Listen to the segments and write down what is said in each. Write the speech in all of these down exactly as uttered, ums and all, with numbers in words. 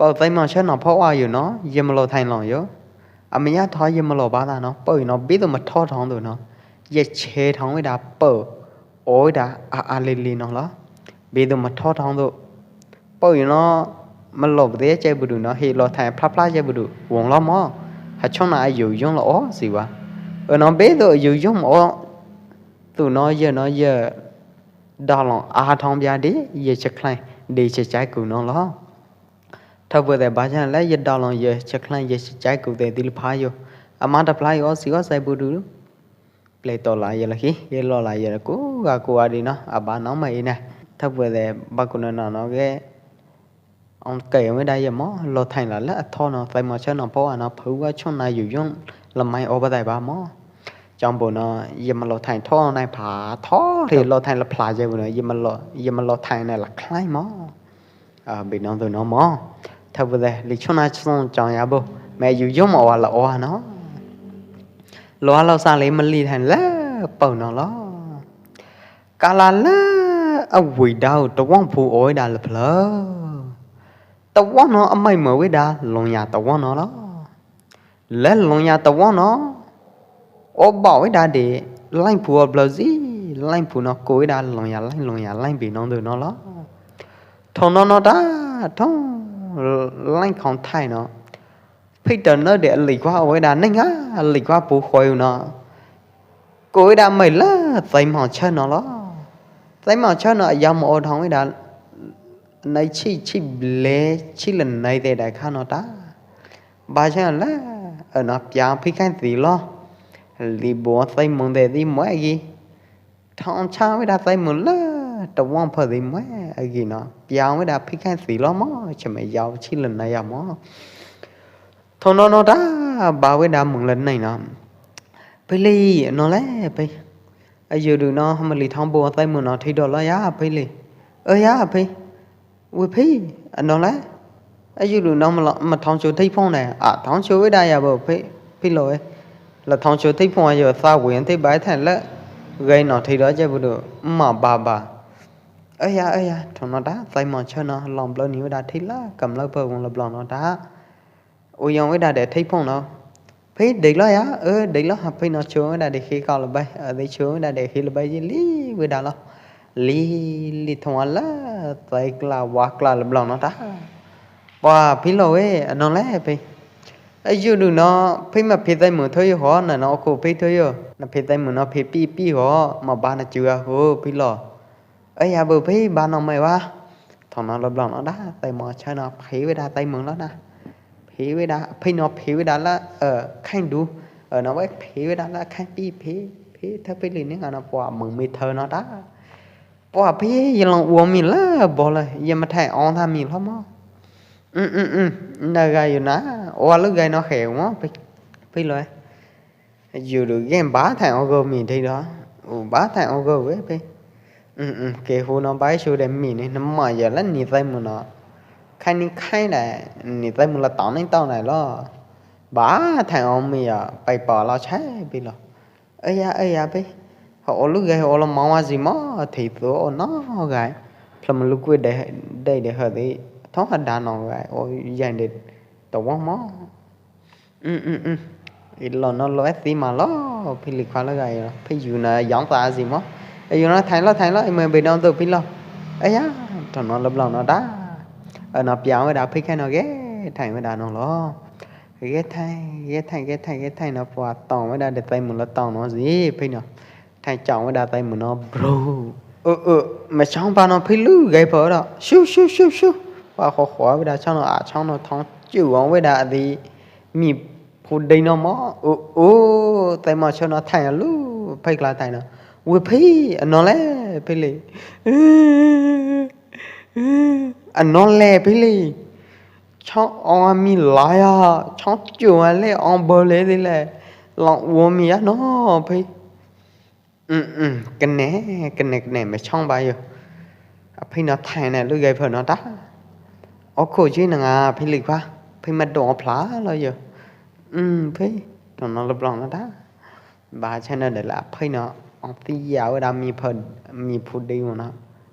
ပႂ်ႉသဲမွင်ၶၢၼ်းၼေႃႈ ပေႃးဝႃႈယူႇၼေႃႈ ယမၢလၢတ်ႈထႅင်ႈလွင်ႈယူႇ။ ဢမႃးယႃႉထေႃး ယမၢလၢတ်ႈပႃးတႃႉၼေႃႈ ပႂ်ႉယူႇၼေႃႈ ဘိၼ်ႉတူဝ်မႃးထေႃးထွင်တူၺ်းၼေႃႈ ယၶျေႇထွင်ဝႆႉတႃႉ ပႂ်ႉ ဢေႃႈ ဝႆႉတႃႉ ဢႃႈ ဢႃႈ လီလီၼေႃႈလႃႈ ဘိၼ်ႉတူဝ်မႃးထေႃးထွင်တူၺ်း ပႂ်ႉယူႇၼေႃႈ မၢလၢတ်ႈပႃးတႄႉ ၸႂ်ႈပႃးတူၺ်းၼေႃႈ ႁဵတ်းလေႃးထၢႆႇ ၽြႃးၽြႃး ၸႂ်ႈပႃးတူၺ်း ဝူင်ႈလေႃးမေႃး ႁႂ်ႈၸွင်ႇၼႃႇ ဢႃႇယုယွင်ႈလေႃး ဢေႃႈ သီႇဝႃႈ ဢိူဝ်ႈၼေႃႈ ဘိၼ်ႉတူဝ် ဢႃႇယုယွင်ႈ ဢေႃႈ တူၺ်းၼေႃႈ ယႃႇၼေႃႈ ယႃႇ တေလွင်ႈဢႃးထွင်းပျႃးတီႈ ယႃႇၶျႅၵ်ႉၶျႅၵ်ႉ တေၸႂ်ၸႂ်ၵူႈၼေႃႈလႃႈ။ ထၢပ်ႈပိူဝ်ႈတႄႉ ပႃးၸိူင်ႉၼၼ်လႄႈ ယႃႇတေလွင်ႈ ယႃႇၶျႅၵ်ႉၶျႅၵ်ႉ ယႃႇၸႂ်ၸႂ်ၵူႈတႄႉ တီႈလႂ်ၽႃႈယူႇ။ ဢမႃးတၢပ်ႈလႃႈ ဢေႃႈ သီႇဢေႃႈ ၸႂ်ႈပူႇတူႇလူး။ ပျေႇတေႃႇလႃႇယႃႇလႃႇၶီႈ ယႃႇလေႃးလႃႇယႃႇလႃႇ ၵူႈၵႃႈၵူႈဢၼ်တီႈၼေႃႈ ဢပႃးၼွင်ႉမႂ်ႇဢိတ်းၼႃႇ။ ထၢပ်ႈပိူဝ်ႈတႄႉ ပႃးၵူႈၼၼ်ႉၼေႃႈ ၼေႃႈၵေႃႈ ဢွင်ႇၵႆႇဝႆႉတႃႉယဝ်ႉမေႃႈ လေႃးထၢႆႇလႃႇလႄႈ ဢထီႇၼေႃႈ ၸႂ်ႈမေႃႈ ၸႂ်ႈၼေႃႈ ပေႃးဝႃႈၼေႃႈ ၽိူဝ်ႇဝႃႈ ၸွင်ႇၼႃႇ ယူႇယွင်ႈ လႃႇမႆႈဢေႃႈ ပေႃးတႆႈပႃးမေႃႈ။ ၸွင်ႇပေႃးၼေႃႈ ယႃႇမႃးလေႃးထၢႆႇ ထေႃႇၼႆႉၽႃႇ ထေႃႇ ထေႃႇ လေႃးထၢႆႇလႃႇၽႃႇ ၸႂ်ႈပေႃးၼေႃႈ ယႃႇမႃးလေႃး ယႃႇမႃးလေႃးထၢႆႇၼႆႉ လႃႇၶၢႆႉမေႃႈ။ ဢိူဝ်ႈ ပီႈၼွင်ႉတူဝ်ၼေႃႈမေႃႈ ထၢပ်ႈပိူဝ်ႈတႄႉ လီၸွင်ႇၼႃႇ ၸွင်ႇၸွင်ႇယႃႇပေႃး မႄႈယူႇယွင်ႈမေႃႈဝႃႈလႃႇဢေႃႈၼေႃႈ လေႃးလႃႇသင်လႄႈ မႃးလီထၢႆႇလႄႈ ပႂ်ႉၼေႃႈလေႃႈ။ ၵႃႈလႃႈလႄႈ ဢဝ်ဝႆႉတႃႇ တဝွင်ႉၽူႈဢွၼ်တႃႇလႄႈၽႂ် တဝွင်ႉၼေႃႈ ဢမ်ႇမႃးဝႆႉတႃႇ လွင်ႈယႃႈတဝွင်ႉၼေႃႈလေႃႈ။ လႄႈလွင်ႈယႃႈတဝွင်ႉၼေႃႈ ဢေႃႈ ပေႃးဝႆႉတႃႇတေ လၢႆးၽူႈဢဝ်ပျေႃႇၸီႉ လၢႆးၽူႈၼေႃႈ ၵူဝ်ဝႆႉတႃႇ လွင်ႈယႃႈလၢႆး လွင်ႈယႃႈလၢႆး ပီႈၼွင်ႉတူၺ်းၼေႃႈလေႃႈ။ ထွင်ႇၼေႃႈၼေႃႈတႃႉ ထွင်ႇ လၢႆးၶွင်ထၢႆႇၼေႃႈ ၽိတ်းတႄႉၼေႃႈ တေဢလိၵ်ႈၵႂႃႇ ဢဝ်ဝႆႉတႃႇ ၼႆႉၼႃႇ ဢလိၵ်ႈၵႂႃႇ ပူၵ်းၵွႆးယူႇၼေႃႈ။ ၵူဝ်ဝႆႉတႃႇမႂ်ႇလႄႈ ၸႂ်မေႃႈၸႂ်ႈၼေႃႈလေႃႈ။ ၸႂ်မေႃႈၸႂ်ႈၼေႃႈ ယၢမ်ႈဢဝ်ထွင်ႇဝႆႉတႃႇ ၼႆႉ ၶျိပ်ႉ ၶျိပ်ႉလႄႈ ၶျိပ်ႉလႄႈ ၼႆႉတႄႉ တႆႈၶႃႈၼေႃႈတႃႉ။ ပႃးၸိူင်ႉၼၼ်လႄႈ ဢိူဝ်ႈၼေႃႈ ပျႃႇၽိတ်းၶၢႆႉသီႇလေႃႈ လီပူဝ်ႇၸႂ်မုၼ်တႄႉ လီမွႆးဢၵ်ႉၵီႈ ထွင်ႇၶျႃႉဝႆႉတႃႇၸႂ်မုၼ်လႄႈ တဝွင်ႉၽႂ်လီမွႆးဢၵ်ႉၵီႈၼေႃႈ ပျႃႇဝႆႉတႃႇၽိတ်းၶၢႆႉသီႇလေႃႈ မွႆးၸႂ်မႆႈယၢဝ်း ၶျိပ်ႉလႄႈ ၼႆႉယၢဝ်းမွႆး ထွင်ႇၼေႃႈၼေႃႈတႃႉ ပႃးဝႆႉတႃႇမုၼ်လႄႈၼႆၼေႃႈ။ ၽိလိၼေႃႈလႄႈ ၽိ ဢႃႇယုတူၺ်းၼေႃႈ မႃးလီထွင်ႇပူဝ်ႇၸႂ်မုၼ်ၼေႃႈ ထီႇတေႃႇလႃႈယႃႇ ၽိလိ။ ဢိူဝ်ႈ ယႃႇ ၽိ။ ဝႃႈ ၽိ ဢၼ်ၼေႃႈလႄႈ ဢႃႇယုတူၺ်းၼေႃႈ မႃးလီ မႃးထွင်ႇၸူးထီႇၽုင်ႇၼႆ ဢႃႇ ထွင်ႇၸူးဝႆႉတႃႉယႃႇ ပေႃး ၽိ ၽိလိဢိူၺ်။ လႄႈထွင်ႇၸူးထီႇၽုင်ႇ ဢႃႇယုသႃႇဝူၺ်ႇ ဢၼ်ထီႇပၢႆထႅင်ႈလႄႈ ၵႆႉၼေႃႈ ထီႇတေႃႇၸႂ်ႉပူႇတူႇ မႃးပႃးပႃး။ ဢိူဝ်ႈ ယႃႇ ဢိူဝ်ႈ ယႃႇ ထွင်ႇၼေႃႈတႃႉ ၸႂ်မေႃႈၸႂ်ၼေႃႈ လွင်ႈပျေႃႇၼီႈဝႆႉတႃႉ ထီႇလႃႉ ၵမ်းလႂ်ပေႃးဝူင်ႈလႃႈပျေႃႇၼေႃႈတႃႉ။ ဢူဝ်း ယွင်ႈဝႆႉတႃႇတေထီႇၽုင်ႇၼေႃႈ။ ၽိ တဵၵ်းလႄႈယဝ်ႉ။ ဢိူဝ်ႈ တဵၵ်းလႄႈ ၽိၼေႃႈ ၸူဝ်ႈဝႆႉတႃႇတေၶီႈၵဝ်ႇလႄႈပႆ။ ဢိူဝ်ႈ တေၸူဝ်ႈဝႆႉတႃႇတေၶီႈလႄႈပႆ ယိုဝ်းလီဝႆႉတႃႇလေႃႈ။ လီ လီထွင်ႇဝႃႈလႄႈ ၸႂ်ၵႂႃႇဝႃႈၵႂႃႇလႄႈ ပျေႃႇၼေႃႈတႃႉ။ ဝႃႈ ၽိလေႃႇဝႄႈ ဢၼ်ၼၼ်ႉလႄႈ ၽိ။ ဢႃႈ ယူႇတူၺ်းၼေႃႈ ၽိမႃးၽိတ်းၸႂ်မိူဝ်ႈထူဝ်းယူႇႁေႃႈ ၼႃႈၼေႃႈ ၵူဝ်ၽိတ်းထူဝ်းယူႇ။ ၼႃႈၽိတ်းၸႂ်မိူဝ်ႈၼေႃႈ ၽိတ်းပီႈပီႈႁေႃႈ မႃးပႃးၼႃႈၸိုဝ်ႈႁေႃႈ ၽိလေႃႇ။ ဢေး ယႃႇပေၽိတ်း ပႃးၼွင်ႉမႂ်ႇဝႃႈ။ ထွင်ႇၼွင်ႉလပ်းလွင်ႈၼေႃႈ တႃႇ သႂ်ႇမေႃႈၶျႃႉၼေႃႈ ၽိတ်းဝႆႉတႃႇ သႂ်ႇမိူဝ်ႈလႃႈၼႃႇ ၽိတ်းဝႆႉတႃႇ ၽိတ်းၼေႃႈ ၽိတ်းဝႆႉတႃႇလႃႈ ဢိူဝ်ႈ ၶႂ်ႈတူႈ ဢိူဝ်ႈ ၼေႃႈ ဝႆႉၽိတ်းဝႆႉတႃႇလႃႈ ၶႂ်ႈပီႈၽိတ်း ၽိတ်း ထႃႈၽိတ်းလီၼႆႉ ဢၼ်ၼၼ်ႉ ပေႃးမိူဝ်ႈမီးထႂ်ၼေႃႈ တႃႇ ပေႃးၽိတ်း ယႃႇလွင်ႈဢူဝ်းမီးလႃႈ ပေႃးလႄႈ ယႃႇမႃးထၢႆႇဢွင်ႇထႃႈမီးလႃႈမေႃႈ ဢိုမ်း ဢိုမ်း ဢိုမ်း ၼႃႇ ၵႃႈယူႇၼႃႇ ဢူဝ်း ဝႃႈလူး ၵႃႈၼေႃႈ ၶႄႇမေႃႈ ၽိတ်း ၽိတ်းလူး ယူႇတူၺ်း ၵႅမ်ႈပႃးထႅင်ႈဢေႃႈၵေႃႈ မီးထႅင်ႈလႃႈ၊ ဢူဝ်ႈ ပႃးထႅင်ႈဢေႃႈၵေႃႈ ဝႄႈၽႂ်။ ဢိုမ်း ဢိုမ်း ၵႄႈႁူဝ်ၼေႃႈ ပႃးသူတႄႉ မီးၼႆႉ ၼမ်ႉမႃးယႂ်ႇလႄႈ ၼီႈၸႂ်မုၼ်ၼေႃႈ၊ ၶႆႈၼီႈၶႆႈလႄႈ ၼီႈၸႂ်မုၼ်လႄႈ တၢင်ႇၼႆႉတၢင်ႇၼႆႉလႃႈ၊ ပႃးထႅင်ႈဢေႃႈ မီးဢႃႈ ပႆႇပေႃးလႃႈ ၸႂ်ႈၽႂ်လႃႈ။ ဢူဝ်း ယႃႇ ဢူဝ်း ယႃႇၽႂ်၊ ႁဝ်းဢဝ်လုၵ်ႈယႂ်ႇ ႁဝ်းဢဝ်လႄႈ မႃးဝႃႈၸိုင် မႃးထႅင်ႈၸိူဝ်းဢေႃႈၼေႃႈ ၵႃႈ ၽြႃးမၼ်းလုၵ်ႈၵူၺ်း လႆႈ လႆႈ လႆႈႁႂ်ႈလႆႈ ထူင်ႁႃႉ တႃႇၼွင်ႉၵႃႈ ဢူဝ်း ယႂ်ႇလႄႈ တဝ်ႈဝၢင်းမႃး။ ဢိုမ်း ဢိုမ်း ဢိုမ်း ဢီႈလွင်ႈၼေႃႈ လွင်ႈဢႅတ်ႉသ်သီႇမႃးလေႃႈ ၽိတ်းလိၵ်ႈၶႂၢင်ႉလႄႈၵႃႈ ၽိတ်းယူႇၼႃႇ ယွင်ႈတႃႇၸိုင်မေႃႈ ဢႃႈ ယူႇၼႃႇ ထၢႆႇလေႃႈ ထၢႆႇလေႃႈ ဢီႈမႂ်ႇပႆႇၼွင်ႉတူဝ်ၽိတ်းလေႃႈ ဢႃႈယႃႈ ထွမ်ႇၼေႃႈ လွင်ႈၼေႃႈတႃႉ ဢိူဝ်ႈ ၼေႃႈ ပျႃးဝႆႉတႃႇ ၽိတ်းၶႃႈၼေႃႈ ၵႄႈထၢႆႇဝႆႉတႃႇၼွင်ႉလေႃႈ ၵႄႈထၢႆႇ ၵႄႈထၢႆႇ ၵႄႈထၢႆႇ ၵႄႈထၢႆႇၼေႃႈ ပေႃးဝႃႈ တွင်းဝႆႉတႃႇ တေၸႂ်ႉမုၼ်လႄႈ တွင်းၼေႃႈ ၸီႉ ၽိတ်းၼေႃႈ ထၢႆႇၸွင်ႇဝႆႉတႃႇ ၸႂ်ႉမုၼ်ၼေႃႈ ဘရူဝ်ႇ ဢိူဝ်ႈ ဢိူဝ်ႈ မႄႈၸွင်ႇပႃးၼေႃႈ ၽိတ်းလိုဝ်ႈၵႆၽႂ်ၼေႃႈ ၸူႉ ၸူႉ ၸူႉ ၸူႉ ဝႃႈ ၶေႃႈၶေႃႈဝႆႉတႃႇ ၸွင်ႇၼေႃႈ ဢႃႈ ၸွင်ႇၼေႃႈ ထွင်းၸူႉ ဝႃႈဝႆႉတႃႇ ဢႃႈ တီႈ မီးၽူႈလႆႈၼေႃႈမေႃႈ။ ဢူဝ်း ဢူဝ်း တႆးမႃးၸိူဝ်းၼေႃႈ ထၢႆႇဢႃႈလူး ၽႂ်ၵလႃးတႆးၼေႃႈ။ ဝူၺ်း ၽႂ် ဢၼ်ၼွၼ်းလႄႈ ၽႂ်လႄႈ။ ဢူဝ်း ဢူဝ်း ဢၼ်ၼွၼ်းလႄႈ ၽႂ်လႄႈ။ ၸွင်ႇဢွင်ႇမီးလၢႆဢႃႈ ၸွင်ႇၸူဝ်ႈလႄႈ ဢွင်ႇပႃးလႄႈ လႄႈ လွင်ႈဢူဝ်းမီးယဝ်ႉၼေႃႈ ၽႂ်။ ဢိုမ်း ဢိုမ်း ၵႃႈၼႄႈ ၵႃႈၼႄႈ ၵႃႈၼႄႈ မႄႈၸွင်ႇပႃးယူႇ။ ဢႃႈ ၽႂ်ၼေႃႈ ထၢႆႇၼႄႈ လူးယႂ်ႇၽႂ်ၼေႃႈတႃႉ။ ဢေႃႈ ၶူဝ်းၸီႉၼင်ႇဢႃႈ ၽႂ်လီၵႂႃႇ ၽႂ်မႃးတူင်ႉဢဝ်ၽြႃးလႃႈယူႇ။ ဢိုမ်း ၽႂ် တွင်းၼွၼ်းလပ်းလွင်ႈၼေႃႈတႃႉ။ ဝႃႈၸိူင်ႉၼၼ်လႄႈလႃႈ ၽႂ်ၼေႃႈ ဢွင်ႇသီႇယၢဝ်းဝႆႉတႃႉ မီးၽႂ် မီးၽူႈလီယူႇၼေႃႈ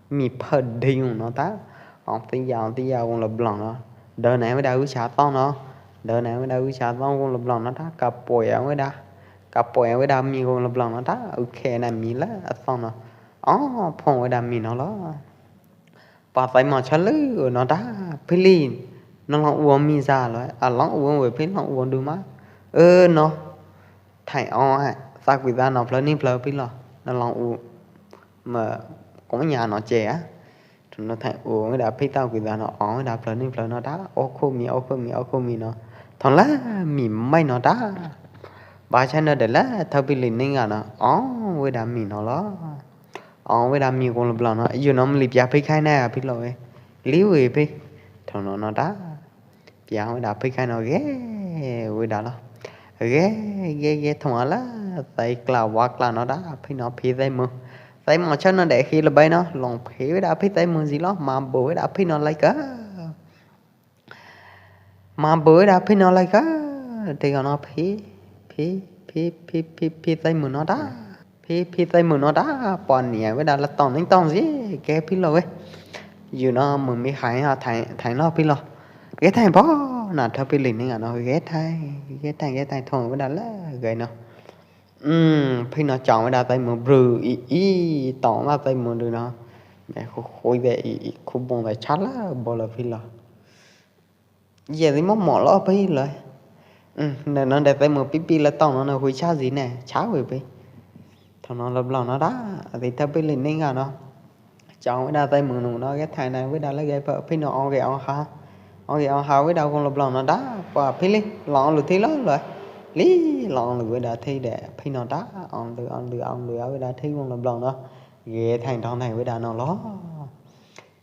မီးၽႂ်လီယူႇၼေႃႈတႃႉ။ ဢွင်ႇသီႇယၢဝ်း ဢွင်ႇသီႇယၢဝ်း ဝူင်ႈလပ်းလွင်ႈၼေႃႈ။ Đơ nai wei đa wư cha tong no. Đơ nai wei đa wư cha tong gong lơ blong no ta, ka poi wei đa. Ka poi wei đa mi gong lơ blong no ta, ư khe nai mi lơ tong no. O, phong wei đa mi no lo. Pa tai ma cha lư no ta, phi li. No long u mi za lo, a long u wei phi long u du ma. Ơ no. Thai o a, sa kui za no phlơ ni phlơ phi lo. No long u ma kong nya no che a. Thun no thai u wei đa phi ta kui za no o wei đa phlơ ni phlơ no ta. O khu mi, o khu mi, o khu mi no. Thon la mi mai no ta. Ba cha no de la thơ phi li ning a no. O wei đa mi no lo. O wei đa mi gong lơ blong no. Yu no mli pia phi khai na phi lo wei. Liu wei phi. Thon no no ta. Pia wei đa phi khai no ge wei đa lo. Ge, ge, ge thong a la. Sai kla wa kla no đa phi no phi sai mơ. Sai mơ cha no đe khi lơ bai no. Long phi wei đa phi sai mơ zi lo. Ma bo wei đa phi no lai ka. Ma bo wei đa phi no lai ka. Te ka no phi, phi, phi sai mơ no đa. Phi, phi sai mơ no đa. Pa ni wei đa la tong ning tong zi. Ge phi lo wei. Yu no mơ mi khai ha thai, thai lo phi lo. Ge thai bo. Na thơ phi li ning a no ge thai, ge thai, ge thai thong wei đa la ge no. Ưm, phi no chong wei đa sai mơ bru i i tong la sai mơ du no. Me khu khu de i i khu bong de cha la bo lo phi lo. Ye di mo mo lo phi lo. Ưm, ne no de sai mơ pi pi la tong no no hui cha zi ne, cha wei phi. Thon no lơ blong no đa, di thơ phi li ning a no. Chong wei đa sai mơ nu no, ge thai nai wei đa la ge phi no o ge o ha. O ge o ha wei đa gong lơ blong no đa, pa phi li, long lu thi lo lo. Li long lu wei đa thi de, phi no đa, o lu, o lu, o lu, wei đa thi gong lơ blong no. Ge thai thon nai wei đa no lo.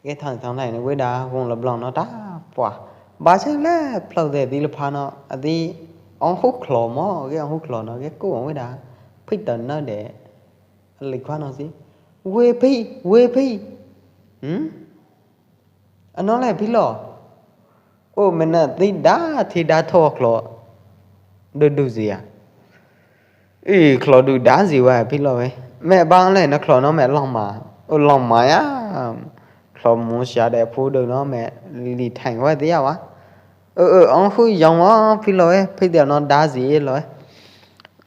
Ge thai thon nai wei đa gong lơ blong no đa, pa. Ba cha la, phlơ de di lơ pha no, a di, ong hu khlo mo, ge ong hu khlo no, ge ku ong wei đa. Phi tơ na de, li kwa no si. Wei phi, wei phi. Hm? A no le phi lo. O, me na ti da, ti da tho khlo. Du du zi a. I khlo du da zi wa phi lo wei. Me bang le na khlo no me long ma. O long ma ya. Khlo mu sia de phu du no me li thang wa ti ya wa. Ơ, ơ, ong hui yong wa phi lo wei. Phi de no da zi lo wei.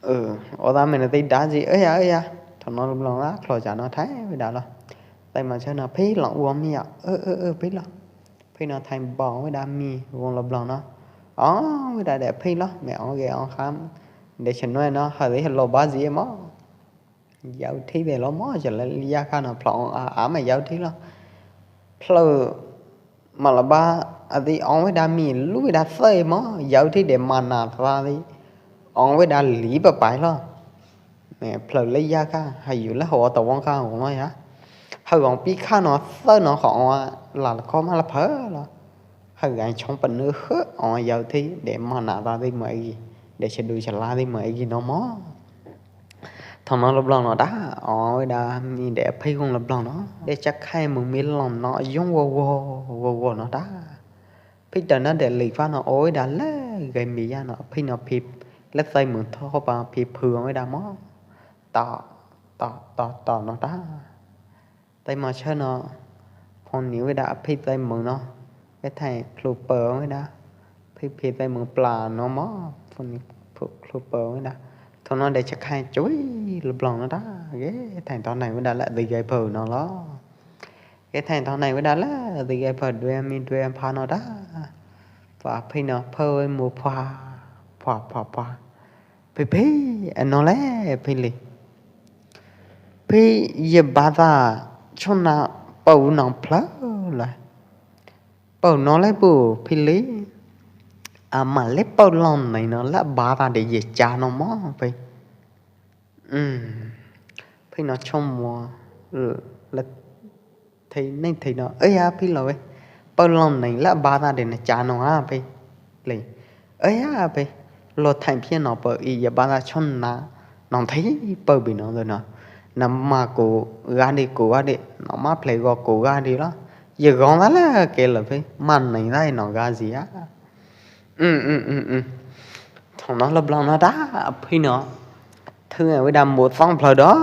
Ơ, o da me na ti da zi. Ơ ya, ơ ya. Thon no lơ blong la, khlo cha no thai wei đa lo. Tai ma cha no phi long u mi ya. Ơ, ơ, ơ, phi lo. Phi no thai bo wei đa mi gong lơ blong no. O, wei đa de phi lo, me o ge o kham. De cha no no, ha de lo ba zi mo. Yau thi de lo mo, cha la ya kha no phlơ a, a me yau thi lo. Phlơ ma la ba, a di o wei đa mi lu wei đa sai mo, yau thi de ma na sa di. O wei đa li pa pai lo. Me phlơ le ya kha, ha yu le ho ta wang kha ho lo ya. Ha wang pi kha no, sai no ho la la kho ma la pha lo. Ha gai chong pa nu hơ, o yau thi, de ma na ta thi ma i, de cha du cha la thi ma i no mo. Thon no lơ blong no đa, o wei đa mi de phi gong lơ blong no. De cha khai mơ mi long no, yong wo wo, wo wo no đa. Phi ta na de li fa no, o wei đa le, gai mi ya no, phi no phi, le sai mơ tho pa phi phu wei đa mo. To, to, to, to no đa. Tai ma cha no, phong ni wei đa phi tai mơ no, ge thai khlu pơ wei đa, phi phi tai mơ pla no mo, phong ni khlu pơ wei đa. Thon no de cha khai chui lơ blong no đa, ge thai thon nai wei đa la di gai pơ no lo. Ge thai thon nai wei đa la di gai pơ due mi due pha no đa. Pha phi no pơ wei mu pha, pha, pha, pha. Phi phi, a no le, phi li. Phi ye ba ta chon na pau nang phlơ la. Pau no le pu, phi li. A ma le pau long nai no la ba ta de ye cha no mo, phi. Ưm. Phi no chon mo, la. Thei neng thei no, ơ ya phi lo wei. Pau long neng la ba ta de na cha no a phi. Lei. Ơ ya phi. Lo thai phi no pau i ya ba ta chon na. Nong thei pau bi no lo no. Na ma ko ga de ko ga de. No ma phle go ko ga de lo. Ye gong la la ke lo phi. Man neng la no ga zi a. Ưm, ưm, ưm, ưm. Thong no lơ blong no đa, phi no. Thưn wei đa mbu tong plơ đo.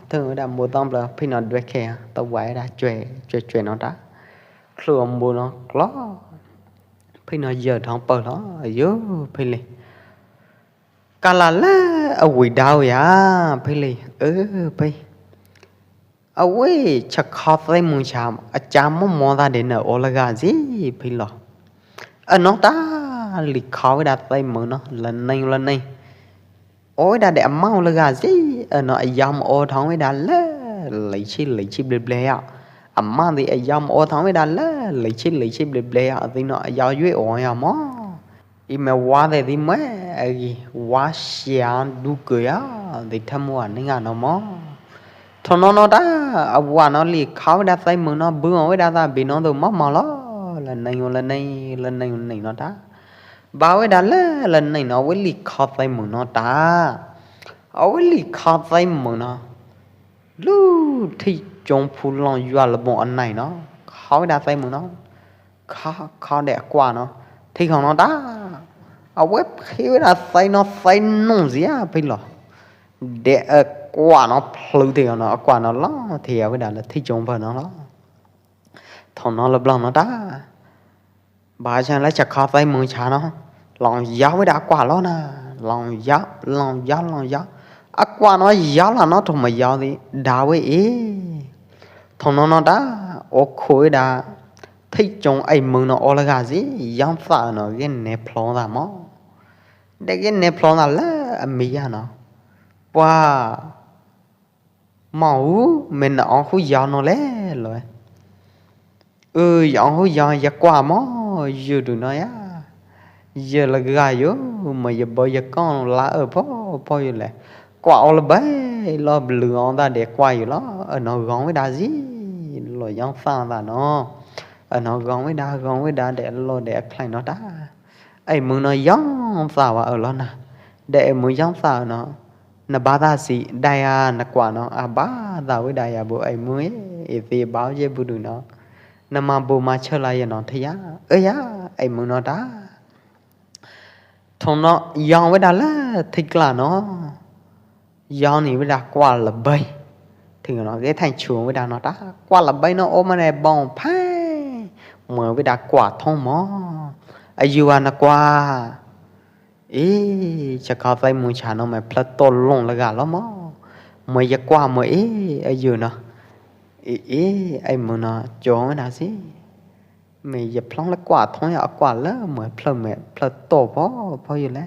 Thưn wei đa mbu tong plơ, phi no due khe, tơ wai đa chue, chue, chue no đa. Khlu mbu no klo. Phi no yơ thong pơ lo, yo, phi li. Ka la lơ, a wi dau ya, phi li. Ơ, phi. A wi, cha kho tei mung cha, a cha mo mo da de na o la ga zi, phi lo. A no ta, li kho wi da tei mung no, la neng, la neng. Ôi đa đẻ mau lơ gà gì, ờ, nó yom ô thong với đa lơ, lấy chi, lấy chi ble ble ạ. Amma di yom ô thong với đa lơ, lấy chi, lấy chi ble ble ạ, di nó yau yui ô ya mo. I me wa de di me, ai, wa sia du kơ ya, di tham wa ni nga no mo. Thong no no đa, a wa no li khao với đa tay mơ no, bư với đa ta bi no du mo mo lo, lơ neng, lơ neng, lơ neng, neng no đa. Ba wei da lơ, lơ neng no wei li kho tei mung no ta. A wei li kho tei mung no. Lu thi chong phu long yua lơ bong anai no. Kho wei da tei mung no. Kho, kho de akua no. Thi khong no ta. A wei phi wei da tei no tei nung zia phi lo. De akua no phlư thi khong no, akua no long thi a wei da lơ thi chong phu no lo. Thong no lơ blong no ta. Ba chang lơ cha kho tei mung cha no. Long yau wei da akua lo na. Long yau, long yau, long yau. Akua no yau la no thong ma yau di. Da wei e. Thong no no da. O khu wei da. Thi chong ai mung no o lơ gà gì. Yau sa no ge ne phlong da mo. De ge ne phlong da lơ a mi ya no. Pua. Mâu, me na ong khu yau no le, lo. Ư, yau ong khu yau ya kua mo, yu du no ya. Ya la ga yu, ma ya bo ya kong la ơ po, po yu le. Kua o la bai, lo blu ong da de kua yu lo, ơ no gong wei da gì, lo yong sa da no. Ơ no gong wei da, gong wei da de lo de a khlai no ta. Ai mung no yong sa wa ơ lo na. De ai mung yong sa no. Na ba da si, da ya na kua no, a ba da wei da ya bu ai mung e, e si bao je bu du no. Na ma bu ma chơ la ya no thi ya, ơ ya, ai mung no da. Thong no yong wei da lơ thi kla no. Yau ni wei da kua la bai. Thing no ge thang chuong wei da no ta. Kua la bai no o ma ne bong phai. Mơ wei da kua thong mo. A yu a na kua. E, cha kau tai mung cha no me plat to long la ga lo mo. Mơ ya kua mơ e, a yu no. E, e, ai mơ no chong wei da si. Me ya phlong la kua thong ya kua lơ mơ phlơ me phlơ to po, po yu le.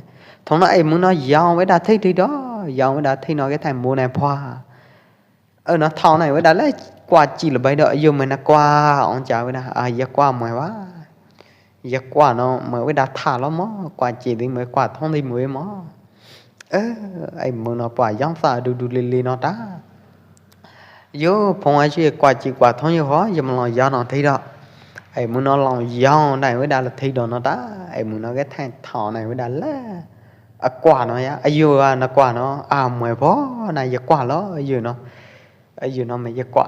Thong no ai mơ no yau wei da thi thi do, yau wei da thi no ge thang mu nai pua. Ơ no thau nai wei da le kua chi la bai do, yu me na kua, ong cha wei da, a, ya kua mơ wa. Ya kua no mơ wei da tha lo mo, kua chi di mơ kua thong di mơ mo. Ơ, ai mơ no pua yong sa du du li li no ta. Yo, phong ai chu ya kua chi kua thong yo ho, ya ma long yau no thi do. Ai mơ no long yau nai wei da la thi do no ta. Ai mơ no ge thang thau nai wei da le. A kua no ya, a yu a na kua no, a mơ po, na ya kua lo, a yu no. A yu no me ya kua.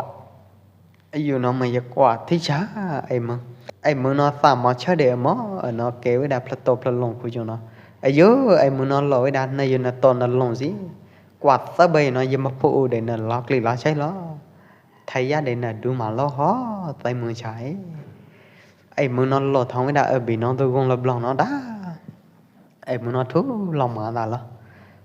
A yu no me ya kua, thi cha, ai mơ. Ai mơ no sa mo cha de mo, a no ke wei da plat to plat long khu yu no. A yu, ai mơ no lo wei da, na yu na to na long si. Kua sa bai no ya ma pu u de na lok li lok chai lo. Thai ya de na du ma lo ho, tai mơ chai. Ai mơ no lo thong wei da, ơ bi no du gong lo blong no da. Ai mơ no thu long ma da lo.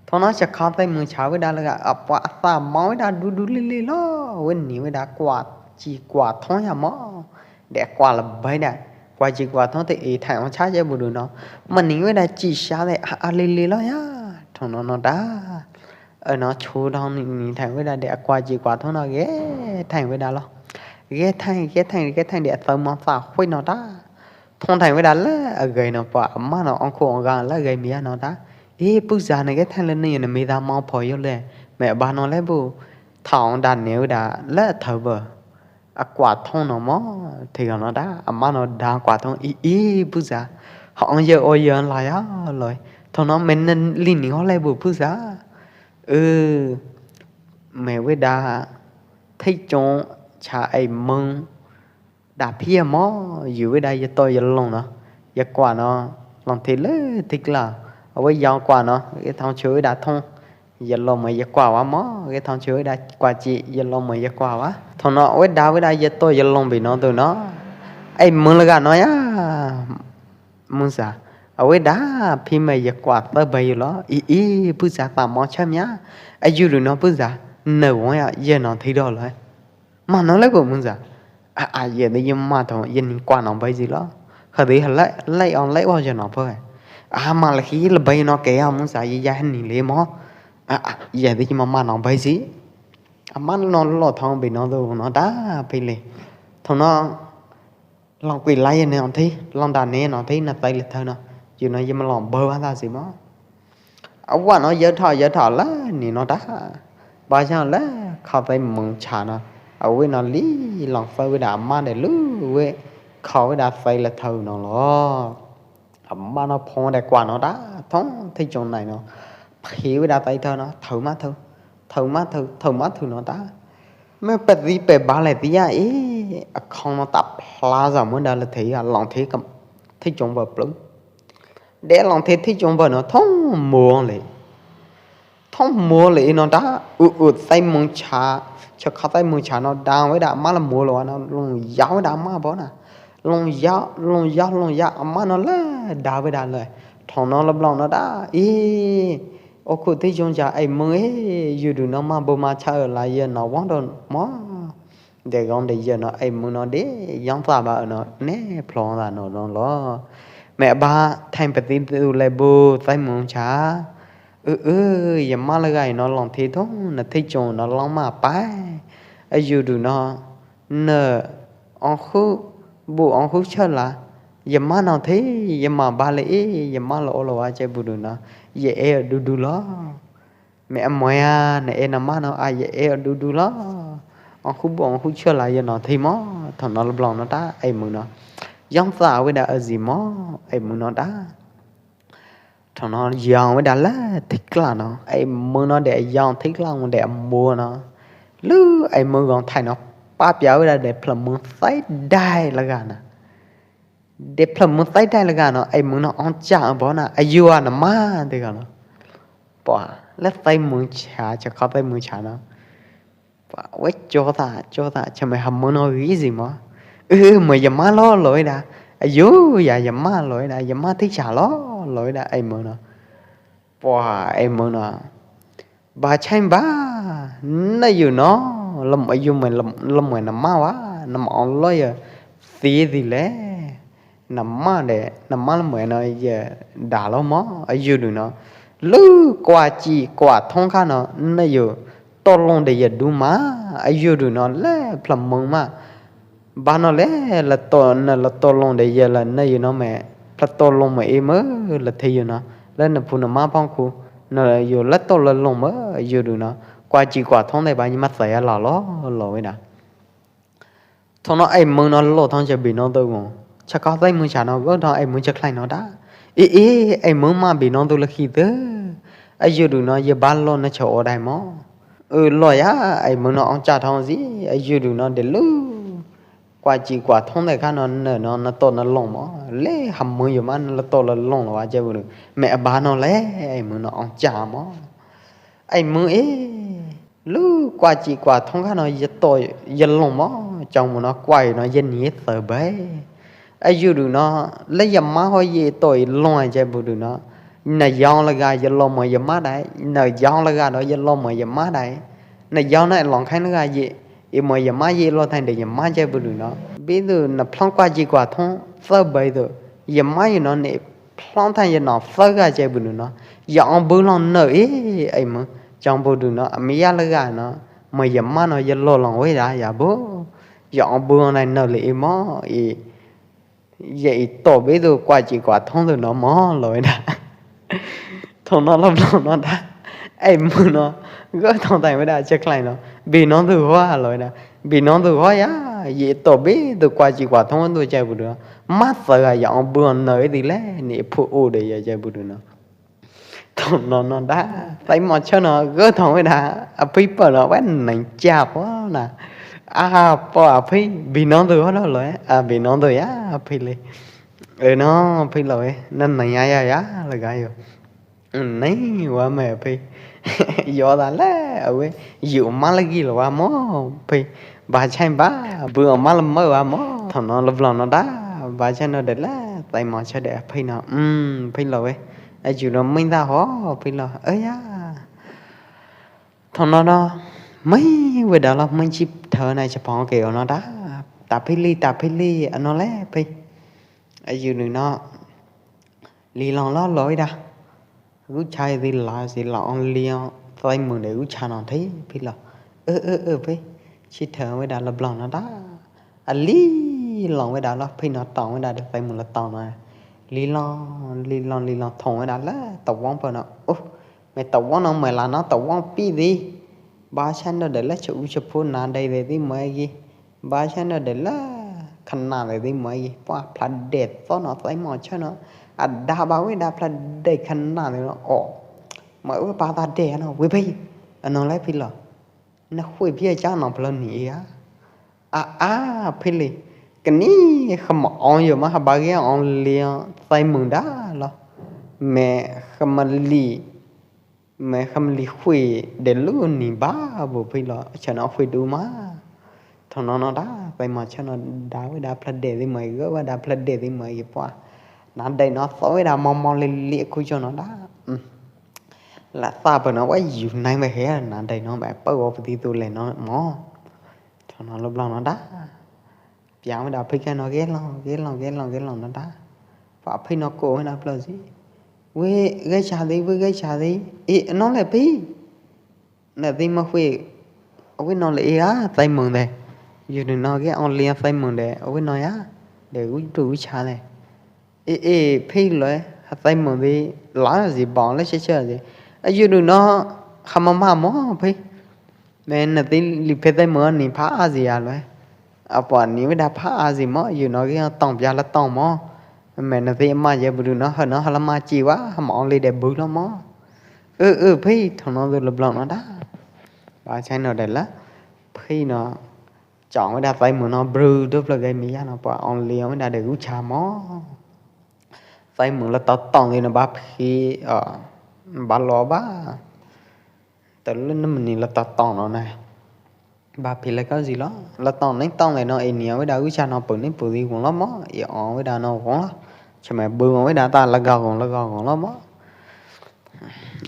Thong no cha kha tai mơ cha wei da la ga, a pua a sa mo wei da du du li li lo. Wei ni wei da kua chi kua thong ya mo. De kua la bai da. Kua chi kua thong te e thai ong cha je bu du no. Ma ni wei da chi sha de a, a li li lo ya. Thong no no da. Ơ no chu dong ni, ni thang wei da de a kua chi kua thong no ge thang wei da lo. Ge thang, ge thang, ge thang de a tau mo sa hui no da. Thong thang wei da le, a gai no pa, a ma no ong khu ong ga le gai mi a no da. E, pu za ne ge thang le ni ne mi da mo pho yo le. Me ba no le bu. Thong da ne wei da le thau bơ. A kua thong no mo, thi no da, a ma no da kua thong i, i, pu za. Hong ye o ye la ya loi. Thong no men nen li ni ho le bu pu za. Ư, me wei da, thei chong cha ai mơ. Da phi mo, yu wei da ye to ye long no. Ye kua no, long thi le, thi kla. A wei yau kua no, ye thong chu wei da thong. Ye lo mơ ye kua wa mo, ge thong chu wei da kua chi, ye lo mơ ye kua wa. Thong no wei da wei da ye to ye long bi no du no. Ai mơ la ga no ya. Mungsa, a wei da, phi me ya kua tơ bai yu lo, i i, pư sa pa mo cham ya, a yu du no pư sa, nơ wong ya, ye no thi do lo. Ma no le ko mungsa. A a, ye de ye ma tho, ye ni kua no bai si lo. Kha de ha le, le on le wa ye no pơ. A ma le khi le bai no ke ya mungsa, ye ya ni le mo. A a, ye de ye ma ma no bai si. A ma no lo thong bi no do no da, phi le. Thong no, Long kui lai ne ong thi, long da ne no thi, na tai le thơ no. Yu no ye ma long bơ wa da si mo. A wa no ye tho, ye tho la, ni no da. Ba chang la, kha tai mung cha no. A wei no li, long fai wei da ma de lu, wei kha wei da tai le thơ no lo. A ma no phong de kua no da, thong thi chong nai no. Phi wei da tai thơ no, thơ ma thơ, thơ ma thơ, thơ ma thơ no da. Me pet di pe ba le ti ya i, a khong no tap hla za mo da le thi a long thi kam thi chong ba plung. De long thi thi chong ba no thong mo le. Thong mo le i no da, u u tai mung cha, cha kha tai mung cha no da wei da ma le mo lo no, long ya wei da ma bo na. Long ya, long ya, long ya, a ma no le da wei da le. Thong no le blong no da, i, o khu thi chong cha ai mung e, yu du no ma bo ma cha la ye no wong do mo. De gong de ye no ai mung no de, yong tsa ba no, ne plong da no no lo. Me ba, thang pet di du le bu, tai mung cha. Ư ư, ye ma le gai no long thi thong, na thi chong no long ma pai. A yu du no, nơ ong khu, bu ong khu chơ la. Ye ma no thi, ye ma ba le i, ye ma lo o lo wa che bu du no. Ye e du du lo. Me a moya, na e na ma no, a ye e du du lo. Ong khu bu ong khu chơ la ye no thi mo, thong no le blong no da, ai mung no. Yong tsa wei da a zi mo, ai mung no da. Thong no yong wei da la thik la no, ai mung no de yong thik la mo de a mo no. Lu ai mung gong thai no, pa pia wei da de phla mung sai dai la ga na. De phla mung sai dai la ga no, ai mung no ong cha bo na, a yu a na ma de ga no. Pua, le sai mung cha, cha kha sai mung cha no. Pua, wei cho ta, cho ta, cha me ha mung no gi zi mo. Ư, mo ya ma lo lo da. A yu ya ya ma lo da, ya ma thi cha lo lo da, ai mung no. Pua, ai mung no. Ba chang ba, na yu no, lam a yu me lam, lam me na ma wa, na ma ong lo ya, thi di le. Na ma de, na ma lam me no ya, da lo mo, a yu du no. Lu kua chi kua thong kha no, na yu, to long de ya du ma, a yu du no, le phla mung ma. Ba no le, la to, na la to long de ye la na yu no me, la to long me i me, la the yu no, la na phu na ma phong khu, na yu la to la long me, yu du no, kua chi kua thong de ba ni ma sa ya la lo, lo wei na. Thong no ai mung no lo thong che bi no do ngo, cha ka tai mung cha no, go thong ai mung cha khlai no da. I i, ai mung ma bi no do la khi de. A yu du no, ye ba lo na cha o dai mo. Ư lo ya, ai mung no ong cha thong zi, a yu du no de lu. Kua chi kua thong de kha no, na no, na to na long mo. Le ham mung yu ma, na la to la long lo wa che bu du. Me a ba no le, ai mung no ong cha mo. Ai mung e, lu kua chi kua thong kha no, ye to, ye long mo. Chong mo no, kua yu no, ye ni thơ bai. A yu du no, le ya ma ho ye to i long a che bu du no. Na yong la ga ye lo mo ye ma dai, na yong la ga do ye lo mo ye ma dai. Na yong na long khai la ga ye, i mo ye ma ye lo thang de ye ma che bu du no. Bi du na phlong kua chi kua thong, thơ bai du. Ye ma yu no ne phlong thang ye no thơ ga che bu du no. Ya ong bu long na i, ai mo. Chong bu du no, a mi ya la ga no. Mo ye ma no ye lo long wei da ya bu. Ya ong bu long nai na le i mo, i. Ye i to bi du kua chi kua thong du no mo lo wei da. Thong no lo lo no da. Ai mung no. Go thong tai wei da che khlai no. Bi no du hoa lo wei da. Bi no du hoa ya. Ye i to bi du kua chi kua thong du che bu du. Ma sa ga ya ong bu no i di le. Ni phu u de ya che bu du no. Thong no no da, tai mo cha no, gơ thong wei da, a phi pơ no, wei nang cha po na. A po a phi, bi no du ho no lo, a bi no du ya, a phi le. Ơ no, phi lo e, na nang ya ya ya, la ga yo. Nang wa me a phi. Yo da le, a wei, yu ma la gi lo wa mo, phi. Ba chang ba, bu ma la mo wa mo. Thong no lo blo no da, ba chang no de le. Txais mos chao de a phei no, mm, phei lo we. A yu no meng da ho, phei lo. Ơ ya. Thong no no, meng we da lo, meng chi thao na cha phong ke o no da. Ta phei li, ta phei li, a no le, phei. A yu no no. Li long lo lo we da. Gu chai di la, di la ong li ong, txais mos de gu cha no thei, phei lo. Ơ, ơ, ơ, phei. Chi thao we da lo blong no da. A li long we da lo, phei no tong we da de txais mos lo tong no. Li long, li long, li long thong we da lo, tau wong pa no. Ơ, me tau wong no, me la no, tau wong pi di. Ba chan no de lo, cha u cha phu na de de di mo gi. Ba chan no de lo, khana de di mo gi. Pa phla de to no, txais mos chao no. A da ba we da phla de khana de no. O. Ma u pa ta de no, we phei. A no le phei lo. Na hui phei cha no phla ni ya. A, a, phei li. Kani kham ong yo ma ha ba ge ong li txais mos da lo. Me kham li, me kham li hui de lu ni ba bu phei lo. Cha no hui du ma. Thong no no da, txais mos chao no da we da phla de di mo ge, we da phla de di mo ge pa. Na de no txo we da mo mo li li khu cho no da. Mm. La sa pa no wa yu nai me he na de no me pa wo pa ti tu le no mo. Thong no lo blong no da. Pia we da phei ka no ge long, ge long, ge long, ge long no da. Pa phei no ko we na plo si. We ge cha di, we ge cha di. E no le phei. Na di ma phei. A we no le e a, txais mos de. Yu no no ge ong li txais mos de. A we no ya. De u tu u cha de. E, e, phei lo, ha txais mos di, la si ba le che che di. A yu no no, ha ma ma mo, phei. Me na di li phei txais mos ni pha a si a lo. A pa ni we da pha a si mo, yu no ge tong pia la tong mo. Me na di ma ye bu no, ha no, ha la ma chi wa, ha ma ong li de bu lo mo. Ơ, ơ, phei, thong no du lo blong no da. Ba chai no de lo, phei no. Chong we da txais mos no bru du plo ge mi ya no pa ong li ong we da de gu cha mo. Txais mos lo tau tong di no ba phei, ơ, ba lo ba. Tau le no ni lo tau tong no na. Ba phei le ka si lo. Lo tong neng tong le no e ni we da gu cha no pu ni pu di gu lo mo. E ong we da no gu lo. Cha me bu ong we da ta la ga gu, la ga gu lo mo.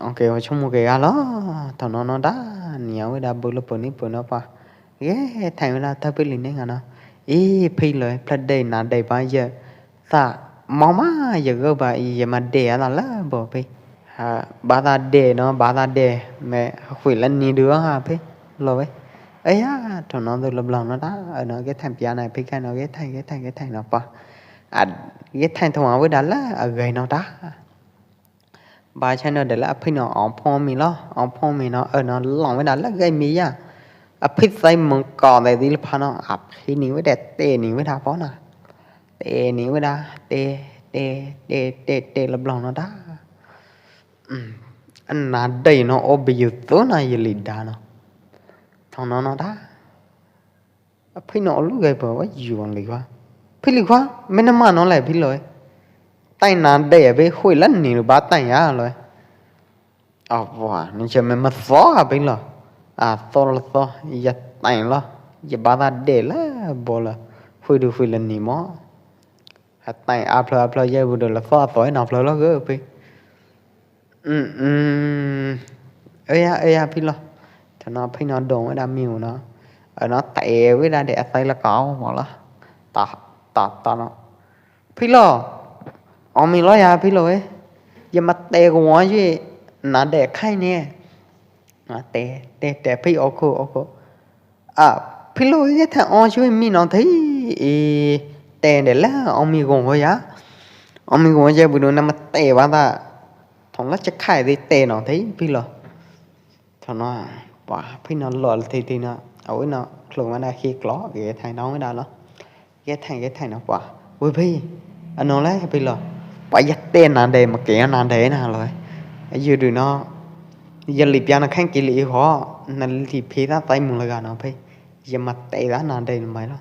Ong ke wa chung mo ke ga lo. Thong no no da. Ni we da bu lo pu ni pu no pa. Ge thai we da ta phei li ne nga no. E phei lo, phla de na de ba ye. Sa, mo ma ye go ba ye ma de a la la bo phei. Ha, ba ta de no, ba ta de. Me, ha hui la ni du ha phei. Lo we. Ơ ya, thong no du lo blong no da. Ơ no ge thai pia na phei ka no ge thai, ge thai, ge thai no pa. A, ge thai thong we da la, a ge no da. Ba chai no de lo a phei no ong phong mi lo, ong phong mi no, ơ no long we da lo ge mi ya. A phei txais mos ko de di lo pha no, a phei ni we da te ni we da po na. Te ni we da, te, te, te, te, te lo blong no da. Mm. A na de no o bi yu tu na ye li da no. Thong no no da. A phei no lu gai pa wa yu ong li wa. Phei li wa, me na ma no le phei lo. Tai na de a phei hui la ni lo ba tai ya lo. A wa, ni che me ma so a phei lo. A so lo so, ya tai lo. Ya ba ta de la bo la. Hui du hui la ni mo. Ha tai a phla a phla ya bu du la so a so na phla lo ge phei. Mm, mm. Ơ ya, ơ ya, phei lo. Thong no phei no dong we da miu no. Ơ no te we da de a sai la kau mo lo. Ta, ta, ta no. Phei lo. Ong mi lo ya phei lo e. Ya ma te ko wa ye. Na de khai ne. Na te, te, te phei o ko, o ko. A, phei lo ye tha ong chu mi no thei. E, te de la ong mi gong ho ya. Ong mi gong ya bu no na ma te wa ta. Thong la cha khai de te no thei phei lo. Thong no, pa, phei no lo thei thei no. A we no, klo ma da khi klo, ge thai no we da lo. Ge thai, ge thai no pa. We phei. A no le phei lo. Pa ya te na de ma ke na de na lo. A yu du no. Ya li pia na khang ki li ho. Na li phei ta tai mung la ga no phei. Ya ma te da na de mai lo.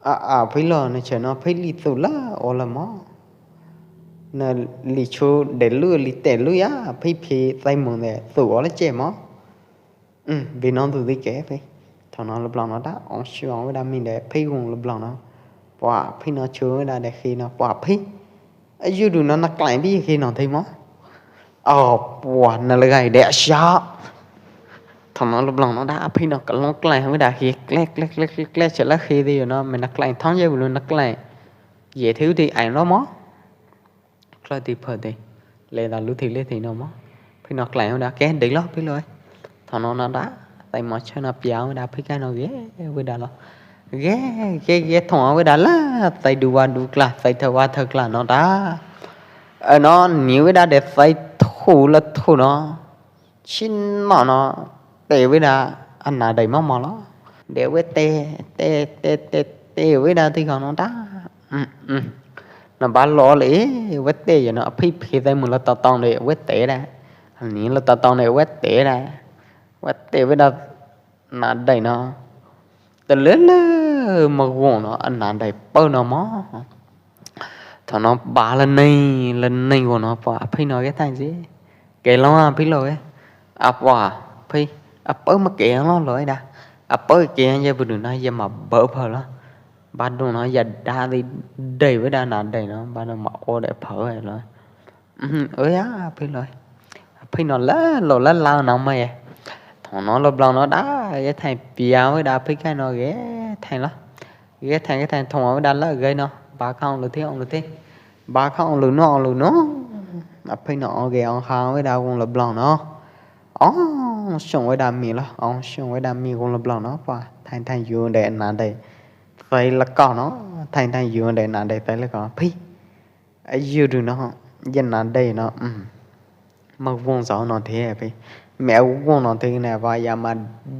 A, a, phei lo, na che no phei li tu la, o la mo. Na li chu de lu, li te lu ya, phei phei tai mung de, tu o la che mo. Mm, bi no du di ke phei. Thong no lo blong no da, ong shu ong we da mi de, phei gung lo blong no. Pua phei no chu weda de khi no, pua phei. Ayu du no na klai bi khi no thei mo. Au, pua na le gai de sha. Tho no lu blong no da phei no ka long klai weda khi kle kle kle kle kle che la khi di no me na klai thong ye bu lu na klai. Ye thei di ai no mo. Khlai ti phơ ti. Le da lu thi le thi no mo. Phei no klai weda ke de lo phei lo. Tho no no da. Tai mo chơ no pia weda phei kai no ge weda lo. Ge ge ge thong weda la. Tai du wa du kla, tai thơ wa thơ kla no da. Ơ no ni weda de tai thu la thu no. Chin no no. Te weda ana dai mo mo lo. De we te te te te te weda ti kho no da. Mm, mm. Na ba lo le, we te ye no, phi phi dai mu lo ta tong de, we te da. Ni lo ta tong de, we te da. We te weda na dai no. Te le le ma gon no, ana dai pau no mo. Tho no ba le nei, le nei gon no, pua phei no ke thai si. Ke lo a phei lo ke. A pua phei, a pau ma ke lo lo da. A pau ke ye bu du no, ye ma bơ phơ lo. Ba du no, ye da di dai weda na dai no, ba du ma o de phơ lo. Ơ ya, phei lo. Phei no la, lo la la no ma ye. Tho no lo blong no da, ye thai pia weda phei kai no ke, thai lo. Ke thai, ke thai thong weda la gai no. Ba kha ong lu thi, ong lu thi. Ba kha ong lu no, ong lu no. A phei no ong ke ong kha weda gon lo blong no. Ong song weda mi lo, ong song weda mi gon lo blong no. Pua, thai thai yu de na de. Thai la ko no, thai thai yu de na de, thai la ko. Phei. Ayu du no, ye na de no, mm. Ma gon zao no the phei. Me gon no the ne ba ya ma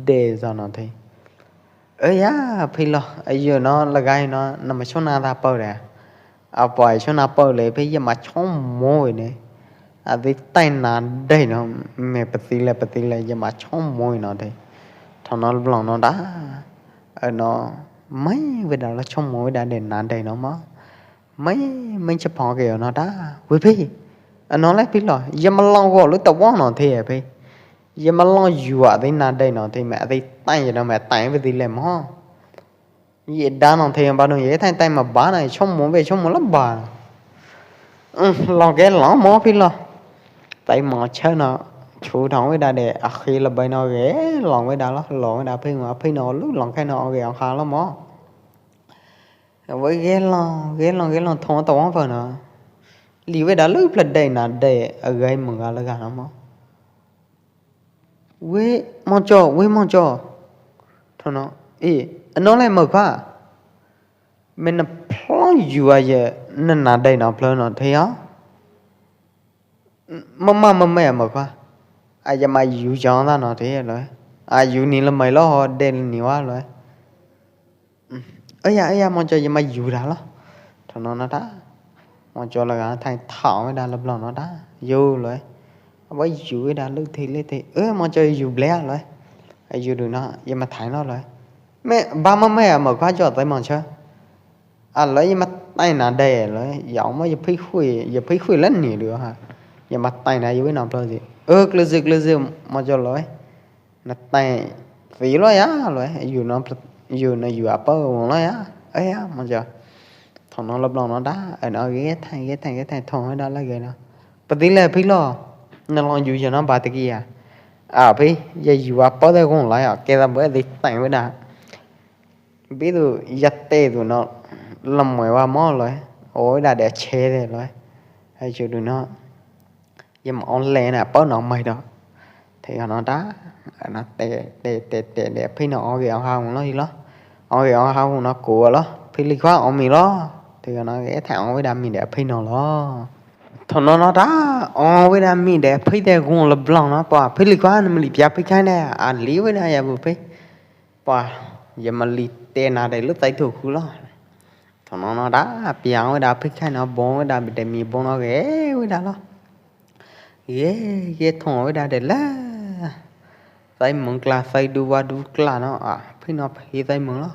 de zao no the. Ơ ya, phei lo, ayu no, la gai no, na ma chon na da pau de. A pua chon na pau le, phei ye ma chon mo ne. A di tai na de no, me pati le, pati le, ye ma chon mo no de. Tho no blong no da. Ơ no, mai weda lo chon mo weda de na de no mo. Mai, mai cha phong ke no da. Wei phei. Ano le phei lo. Ye ma long go lu ta wong no the phei. Ye ma long yua di na de no the, me di tai ye no, me tai wei di le mo. Ye da no the ba no ye tai tai ma ba na, chon mo wei chon mo la ba. Ơ, long ke long mo phei lo. Tai mo chơ no. Chu thong weda de, a khi la bai no ke, long weda lo, long weda phei mo, phei no lu, long ke no ke, ong kha lo mo. Wei ge long, ge long, ge long thong ta wong pha no. Li weda lu pla dai na dai, a gai mung ga la ga no mo. Wei mo cho, wei mo cho. Tho no, i, ano le mo kha. Me na phlong yua ye, na na dai no phlong no the ya. Ma ma ma ma ya ma kha. A ya ma yu jong da no the lo. A yu ni la mai lo ho de ni wa lo. Ơ ya, ơ ya, mo cho ya ma yu da lo. Tho no no da. Mo cho la ga thai thao da lo blong no da. Yu lo. Wa yu da lu thi le thi. Ơ mo cho yu ble lo. A yu du no, ya ma thai no lo. Me ba ma ma ya ma kha cho tai mo cho. A lo ye ma tai na de lo, ya mo ye phi hui, ye phi hui la ni du ha. Ye ma tai na ye wei na plo ji. Ơ, kle ji, kle ji, mo cho lo. Na tai ti lo ya lo, yu no, yu no yu a pa lo ya. Ơ ya, mo cho. Thong no lo blong no da, ơ no ge thai, ge thai, ge thai, thong da la ge no. Pa ti le phi lo. Na long yu ye no ba ti ki ya. A phi, ye yu a pa de gong la ya, ke da bo di tai wei da. Bi du ya te du no lam mai wa mo lo, o da de che de lo. Ai chu du no. Ye ma on le na pa no mai do. Te no da, na te, te, te, te, de phi no o ge o ha lo i lo. O ge o ha no ku lo. Phi li khua o mi lo. Te no ge tha o da mi de phi no lo. Tho no no da, o da mi de phi de gung lo blong no pa. Phi li khua no mi li pia phi kai ne. A li wei da ya bu phi. Pa, ya ma li te na dai lu tai thu khu lo. Tho no no da, piang wei da phi khai no bong wei da, bi de mi bong no ge wei da lo. Ye, ye thong wei da de la. Sai mong kla, sai du wa du kla no, a, phi no phi sai mong lo.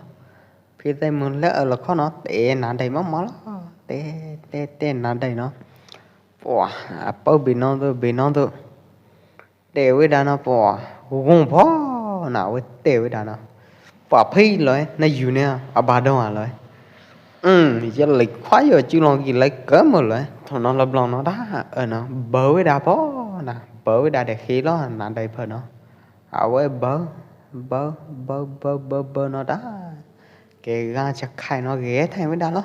Phi sai mong la, a, lo kho no, te na dai mo mo lo. Te, te, te na dai no. Pua, a, pau bi no tu, bi no tu. Te wei da no pua, gung pho, na wei te wei da no. Pua phi loi, na yu ne, a ba dong a loi. Ưm, yơ lei khuayo chu long ki lei kơm mơ lei. Tho no la blong no da, ơ no, bơ wei da po, na, bơ wei da de khi lo, na dei pho no. A wei bơ, bơ, bơ, bơ, bơ, bơ no da. Ke ga cha khai no ge thai wei da lo.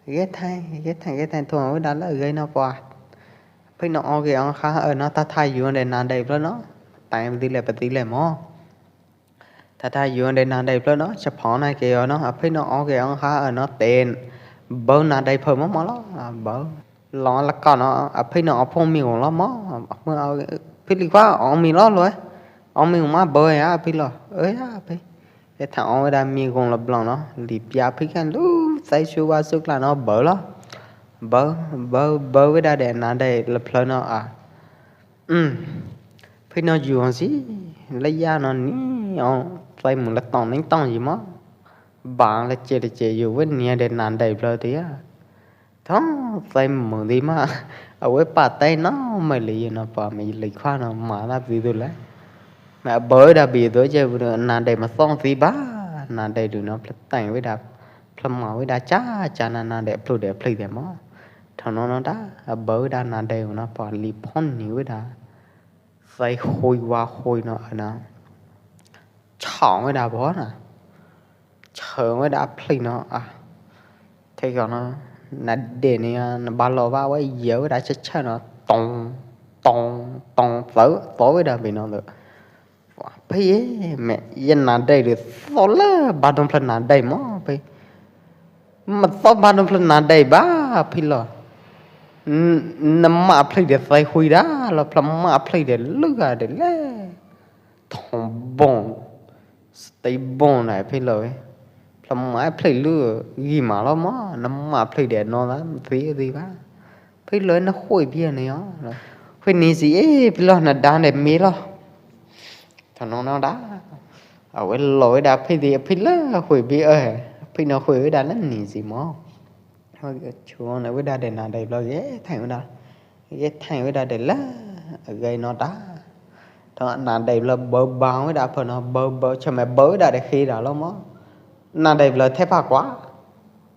Ge thai, ge thai, ge thai tho wei da lo, ge no po. Phi no o ge ong kha, ơ no, ta thai yu de na dei plo no. Tai pti le, pti le mo. Tha tha yu de na dei plo no, cha phao nai ke yo no, a phi no o ke ong ha, ơ no, ten. Bơ na dei pho mo mo lo, a bơ. Lo la ka no, a phi no o phong mi lo mo, a phi no, phi li kua o mi lo lo, o mi ma bơ ya, a phi lo, ơ ya, a phi. Ke tha o da mi gong la blong no, li pia phi kan lu, sai su wa su kla no, bơ lo. Bơ, bơ, bơ wei da de na dei la plo no a. Ưm. Phi no yu ong si, la ya no ni ong, sai mung la tong ning tong yi mo. Ba la che la che yu wei ni de na dei plo ti ya. Tho, sai mung di ma. A wei pa tai no mai li yu no pa mai li khua no ma la bi du la. Ma bơ da bi du che bu na dei ma song si ba. Na dei du no pla tai wei da, pla ma wei da cha cha na na de plu de pli de mo. Tho no no da, a bơ da na dei no pa li phong ni wei da. Sai hui wa hui no, a na. Chong wei da bo na. Chong wei da pli no, a. Thei ko no, na de ni, a, na ba lo ba wei yơ wei da cha cha no. Tong, tong, tong, tơ, tơ wei da bi no tơ. Wa, phi e, me, ye na dei de, so le, ba dong pla na dei mo, phi. Ma so ba dong pla na dei ba, phi lo. N-, na ma pli de sai hui da, lo pla ma pli de lu ga de le. Thong bong. Stay bong na phi lo e. Pla ma pli lu gi ma lo mo, na ma pli de no da, phi di ba. Phi lo na hui phi ne yo. Hui ni si e, phi lo na da de mi lo. Tha no no da. A wei lo wei da phi di phi lo hui phi ơ. Phi no hui wei da la ni si mo. Chuong na wei da de na dei lo ye thai wei da. Ye thai wei da de la. Gai no da. Tho na dei lo bơ ba wei da pho no bơ bơ cha me bơ wei da de khi da lo mo. Na dei lo the pha kwa.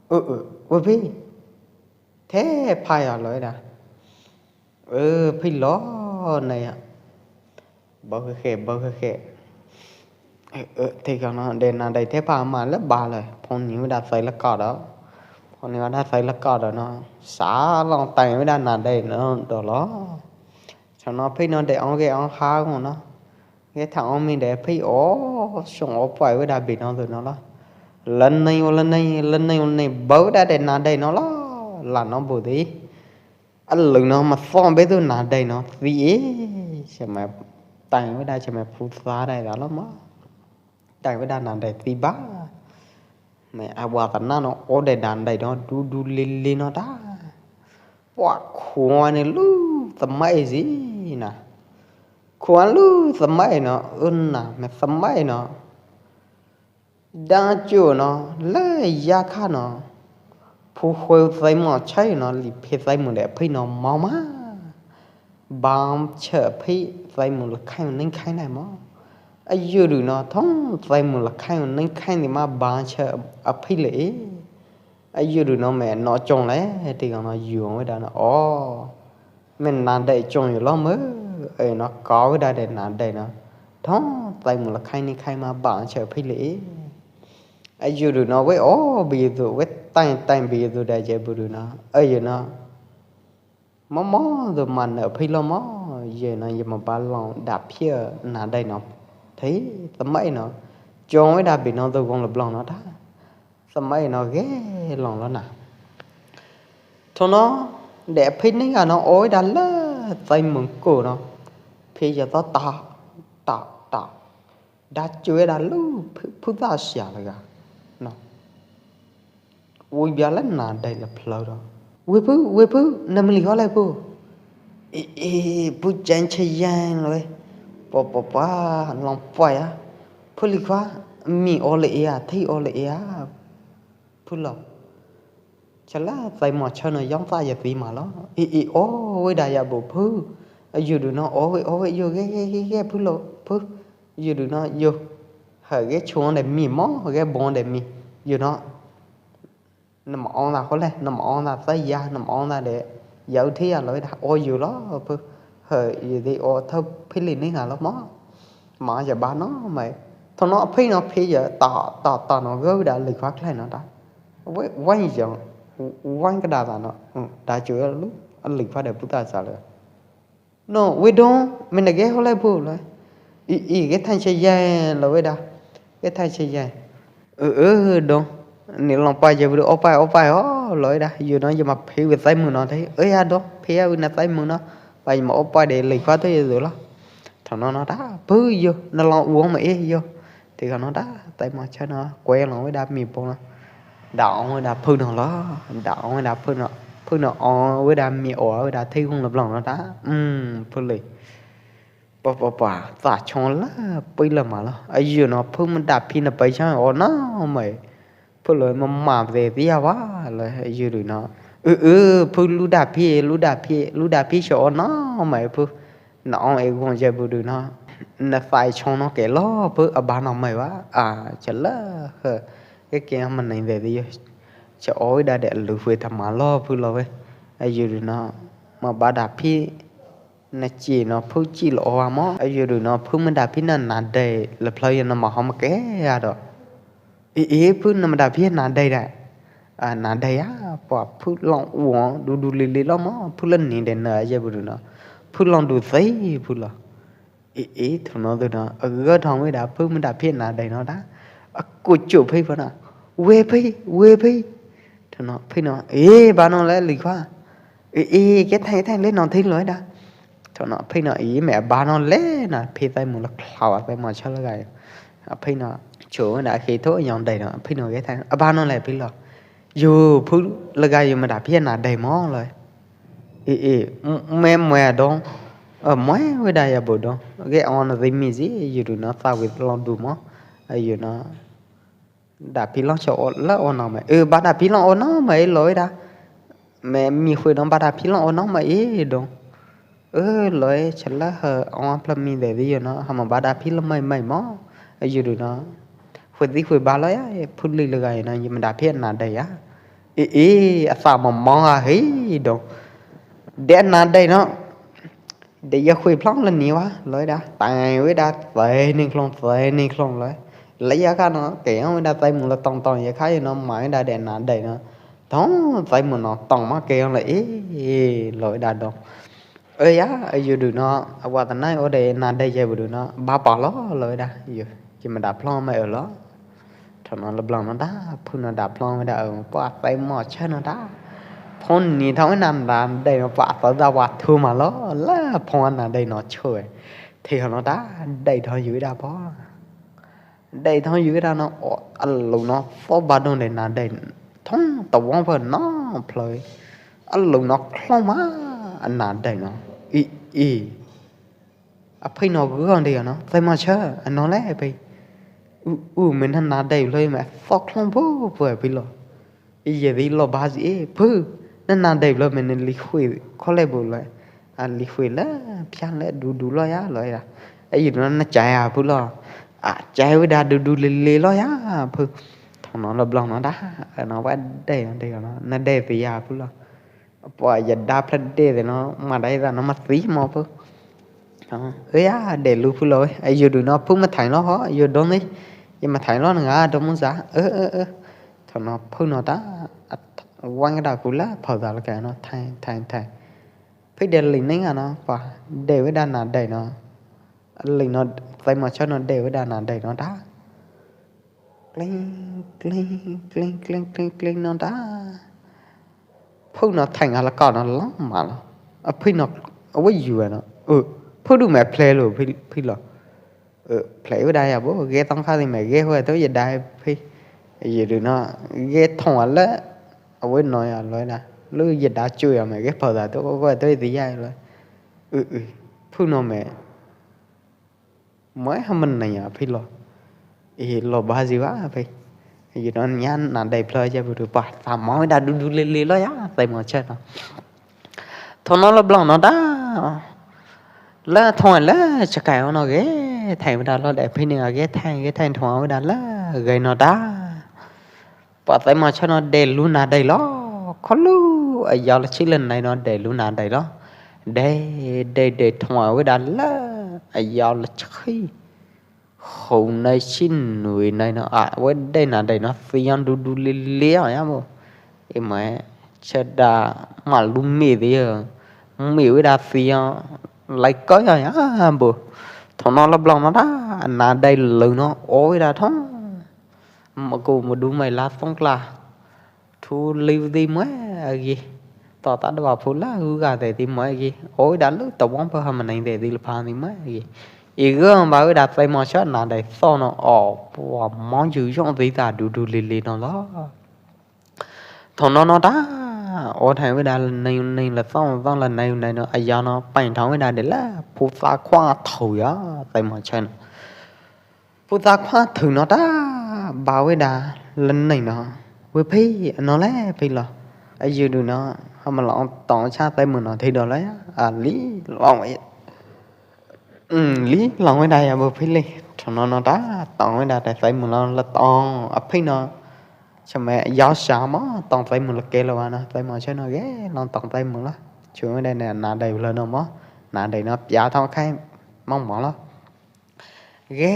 Ơ ơ, wei phi. The pha ya lo wei da. Ơ, phi lo nai a. Bơ khe khe, bơ khe khe. Ơ, ơ, thei ko no, de na dei the pha ma le ba le. Phong ni wei da sai la ka do. Phong ni wei da sai la ka do no. Sa long tai wei da na dei no do lo. Sa no phi no de ong ke ong ha ko no. Ke tha ong mi de phi o, song o pai wei da bi no do no lo. Lan nai o lan nai, lan nai o nai bơ da de na dei no lo. La no bu di. A lưng no ma phong bé tu na dei no, si e, cha mai tang wei da cha mai phu sa dai da lo mo. Tang wei da na dei si ba. Mai a wa ta na no, o dei na dei no, du du li li no da. Wa khuan ni lu, sa mai si na. Khuan lu, sa mai no, un na, mai sa mai no. Dang chu no, le ya kha no. Phu hui sai mo chai no, li phe sai mo de phi no mo ma. Bam che phi sai mo le khai ning khai nai mo. A yu du no, thong sai mo le khai ning khai ni ma bam che a phi le e. A yu du no me no chong le, ti no yu wei da no o. Men na dei chong yu lo mơ, e no ko wei da de na dei no. Thong tai mu la khai ni khai ma ba che phi le. A yu du no wei o bi du wei tai tai bi du da je bu du no. A yu no. Mo mo du ma na phi lo mo, ye no ye ma ba long da phi na dei no. Thei ta mai no. Chong wei da bi no du gong la blong no da. Samai no ge long lo na. Thon no, de phi ni ga no oi da le, tai mung ko no. Phi ya to ta, ta, ta. Da chue da lu, phu, phu da sia le ga. No. Ui bia le na dai le phlau do. Ui phu, ui phu, na mli ho le phu. E, e, phu chen che yang lo e. Po, po, pa, long pa ya. Phu li khua, mi o le e a, thi o le e a. Phu lo. Cha la, tai mo cha no yong ta ya pi ma lo. I, i, o, wei da ya bu phu. A, yu du no, o, wei, o, wei, yu, ge, ge, ge, ge, phu lo, phu. Yu du no, yu. Ha, ge chuang de mi mo, ge bon de mi. Yu no. Nơm ong da hô leh, nơm ong da tơ ya, nơm ong da de. Yau thi ya loi da, o yu lo, phu. Hơ, yu di o thơ phili ni nga lo mo. Ma ya ba no, mai. Thơ no phi no phi ya, ta, ta, ta no gơ da lì khóa khlai no da. Wai, wai ya, wai ka da da no. Ừ, da chu lu, lì khóa de pu ta sa le. No, wei dong, mena ge hô lai bu lai. I, i, ge than che yai lo wei da. Ge than che yai. Ơ, ơ, dong. Ni long pai je bu o pai, o pai, o, lo wei da. Yu no, yu ma phi wei tai mu no te. Ơ ya dong, phi ya wei na tai mu no. Pai ma o pai de lei khua to yu lo. Thon no no da, pu yu, na long uong ma e yu. Te ka no da, tai ma cha no, kue long wei da mi pong no. Da ong wei da phu no lo, da ong wei da phu no, phu no ong wei da mi o wei da thei hung lo blong no da. Um, phu lei. Pa, pa, pa, ta chong la, pui la ma lo. A yu no, phu ma da phi na pai chang o no, mai. Phu lo ma ma de dia wa, lo, a yu ru no. Ư, ư, phu lu da phi, lu da phi, lu da phi cho o no, mai phu. Na ong e gong je bu du no. Na fai chong no ke lo, phu a ba no mai wa. A, cha la, hơ. Ke ke ma nai de di yo. Cha oi da de lu fui tha ma lo, phu lo we. A yu du no. Ma ba da phi. Na chi no, phu chi lo wa mo. A yu du no, phu ma da phi na na de. La phlai yo no ma hom ke a do. Ê, ê, phu na ma da phi na dei da. A, na dei a, pua phu long uong, du du li li lo mo, phu lân ni de na je bu du no. Phu long du zei phu lo. Ê, ê, thu no du no, a, gơ thong wei da, phu ma da phi na dei no da. A, ku chu phi phu no. Wei phi, wei phi. Thu no, phi no, ê, ba no le li khua. Ê, ê, ke thai, thai le no thi loi da. Thon no, phi no, i mẹ ba no le na, phi tai mu la khlau a tai mo cha la gai. A, phi no, chu na khi tho yong dei no, phi no ke thai, a ba no le phi lo. Yu, phu la gai yu ma da phi na dei mo loi. I, i, m-, me mo ya dong. Ơ, mo we da ya bu dong. Ke on ri mi ji, yu du no ta wi long du mo. A, yu no. Da phi long cho o, la o no mai. Ơ, ba da phi long o no mai loi da. Mẹ mi hui dong ba da phi long o no mai ê dong. Ơ, loi cha la hơ, ong pla mi de di yo no, ha ma ba da phi long mai mai mo. Yu du no. Hui di hui ba loi a, ê, phu li la gai no, yu ma da phi na dei a. Ê, ê, a sa ma mong a hi dong. De na dei no. Để yơ khui phlong lơ ni wa, loi da. Tai wei da, tai ni klong, tai ni klong loi. Lơ yơ ka no, kê yong wei da tai mu lơ tong tong yơ ka yơ no, mai da để na dei no. Tong, tai mu no, tong ma kê yong lơ, ê, ê, loi da dong. Ơ ya, ơ yu du no, a wa ta nai o để na dei yơ bu du no, ba pa lo, loi da, yu, chi ma da phlong mai ơ lo. Thon no la blong no da, phu no da phlong wei da, ơ, pua tai mo cha no da. Phone ni thong wei nan da, dei no pua tơ da wa thu ma lo, la phone na dei no choi. Thi ho no da, dei thong yu da po. Dei thong yu da no, o, a lu no, pho ba dong dei na dei. Thong ta wong pho no, phloi. A lu no, klong ma, a na dei no. I, i. A phi no gong de no, tai ma cha, a no le phi. U, u, mẹ na na dei loi mẹ, pho klong bu, bu phi lo. I ye di lo ba ji, ê, phu, na na dei lo mẹ na li hui, kho le bu lo. A li hui le, phian le, du du lo ya, lo ya. A yu no na chai a phu lo. A chai wei da du du li li lo ya, phu. Thong no la blong no da, a no wa dei, dei no, na dei phi ya phu lo. Pua ya da phlad de de no, ma dai da no ma ti mo phu. Ơ, ơ ya, de lu phu lo, ơ, yu du no phu ma thai lo ho, yu dong ni. Yu ma thai lo nga dong mu za. Ơ, ơ, ơ. Thon no phu no da, a, wang da phu la, phau da la ka no, thai, thai, thai. Phi de li ning a no, pua, de wei da na dei no. Li no, tai ma cha no de wei da na dei no da. Kling, kling, kling, kling, kling, kling no da. Phu no thang a la ka no long ma lo. A phi no, a wei yu a no. Ơ, phu du mẹ phle lo, phi, phi lo. Ơ, phle wei da ya bu, ge tong kha di mẹ ge hoi to ye da phi. Ye du no, ge thong a la. A wei no ya lo da. Lu ye da chu ya mẹ ge phau da to, ko, ko to ye di ya lo. Ơ, ơ, phu no mẹ. Mai ha man nai a phi lo. I lo ba ji wa phi. Yu no nyan na dei phloi ja bu du pa. Ta mo da du du le le lo ya. Tai mo cha no. Thon no la blong no da. La thong la cha kai no ge. Thai da lo de phi ni ge thai ge thai thong da la. Ge no da. Pua Taiv Mos Chöj no de lub nas dai los, kho lub, a, yau laj chhib laj nai no de lub nas dai los. De, de, de thong wb dab laj, a, yau laj chhib. Hau nai chhib nui nai no, a, wb de nas dai no, txiv nyob du du li li, a, yau bo. I mas, chöj dab mas lub mim txiv, mim wb dab txiv, laiv kawg, a, yau bo. Thong no laj nploos no dab, nas dai lawm no, o wb dab thong. Mas kuv mus du mais lab toob klas, thu liu ti muaj gi, to tab dua phu lab hu ga te ti muaj gi, o wb dab lub tawb pha ha mas nees te ti lab pha ti muaj gi. I gab npa wb dab Taiv Mos Chöj nas dai txoj no, o, pua mob yws yooj ti tas du du li li no los. Thong no no dab, o thai wb dab nees nees laj txoj txoj laj nai nai no, a, yau no peem thong wb dab de laj phu txav khuam thwm yom, Taiv Mos Chöj no. Phu txav khuam thwm no dab, npa wb dab laj nees no, wb phij no laj phij los, a, yws dum no, ha mas los tong tshaj Taiv Mos no thiaj dau laj, a, li los, li los wb dab yau bo phij li. Thong no no dab, tong wb dab Taiv Mos los laj tong, a, phij no, cham mas yau sab mob tong Taiv Mos los kev los vas no, Taiv Mos Chöj no ge los tong Taiv Mos los, chum wb dab nas dai lawm no mob, nas dai no piav thong khaib mob mos los. Ge,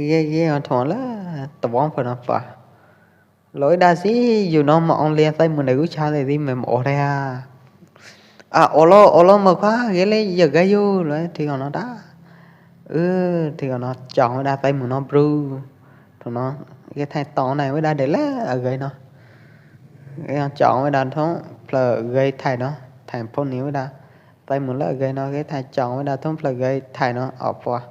ge, ge, thong laj tawb pha no pua. Los wb dab xib yus no mas ong li Taiv Mos de wb tshab te ti mas o dai a. A, o los, o los mas khuav ge li yawm ge yus los thim kom no dab. Thim kom no chom wb dab Taiv Mos no bru. Thong no, ge thaij tong nai wb dab de laj a ge no. Chom wb dab thoob plhaw ge thaij no, thaij phone ni wb dab. Taiv Mos laj ge no, ge thaij chom wb dab thoob plhaw ge thaij no, o pua.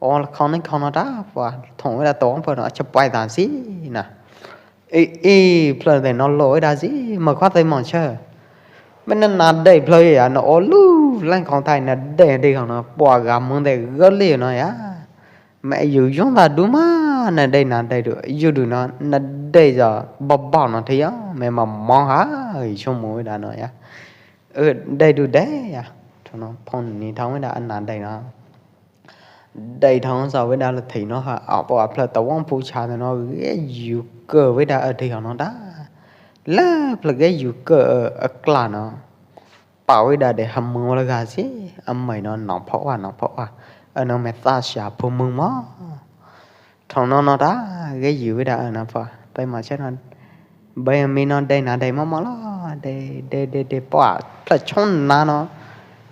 O, khong ni khong no dab pua, thong wb dab tawb pha no, a, cham pai tas xib na. I, i, plhaw te no los wb dab xib, mas khuav Taiv Mos Chöj. Mas nas dai plhaw yam no o lub, laj khong thaij nas dai ti khong no, pua gam mong te gab li no yom. Mas yus yooj tas du mas, nas dai nas dai du, yus dum no nas dai yom, npau npau no thiaj yom, mas mas mob ha, yus chon mus wb dab no yom. Dai du dai yom. Thong no phone ni thoob wb dab nas dai no. Dai thoob xaus wb dab laj thim no ha, o pua plhaw tawb pha tshab te no, ge yus kawg wb dab a thim kom no dab. Laj plhaw ge yus kawg a klas no, pab wb dab de ha mws ua laj ga xib, a, mais no nong phob ua, nong phob ua. A, no mas txaj sa phu mws mob. Thong no no dab, ge yus wb dab a no pua, Taiv Mos Chöj no, Benjamin no de nas dai mob mos los, de, de, de, de pua, plhaw choob nas no,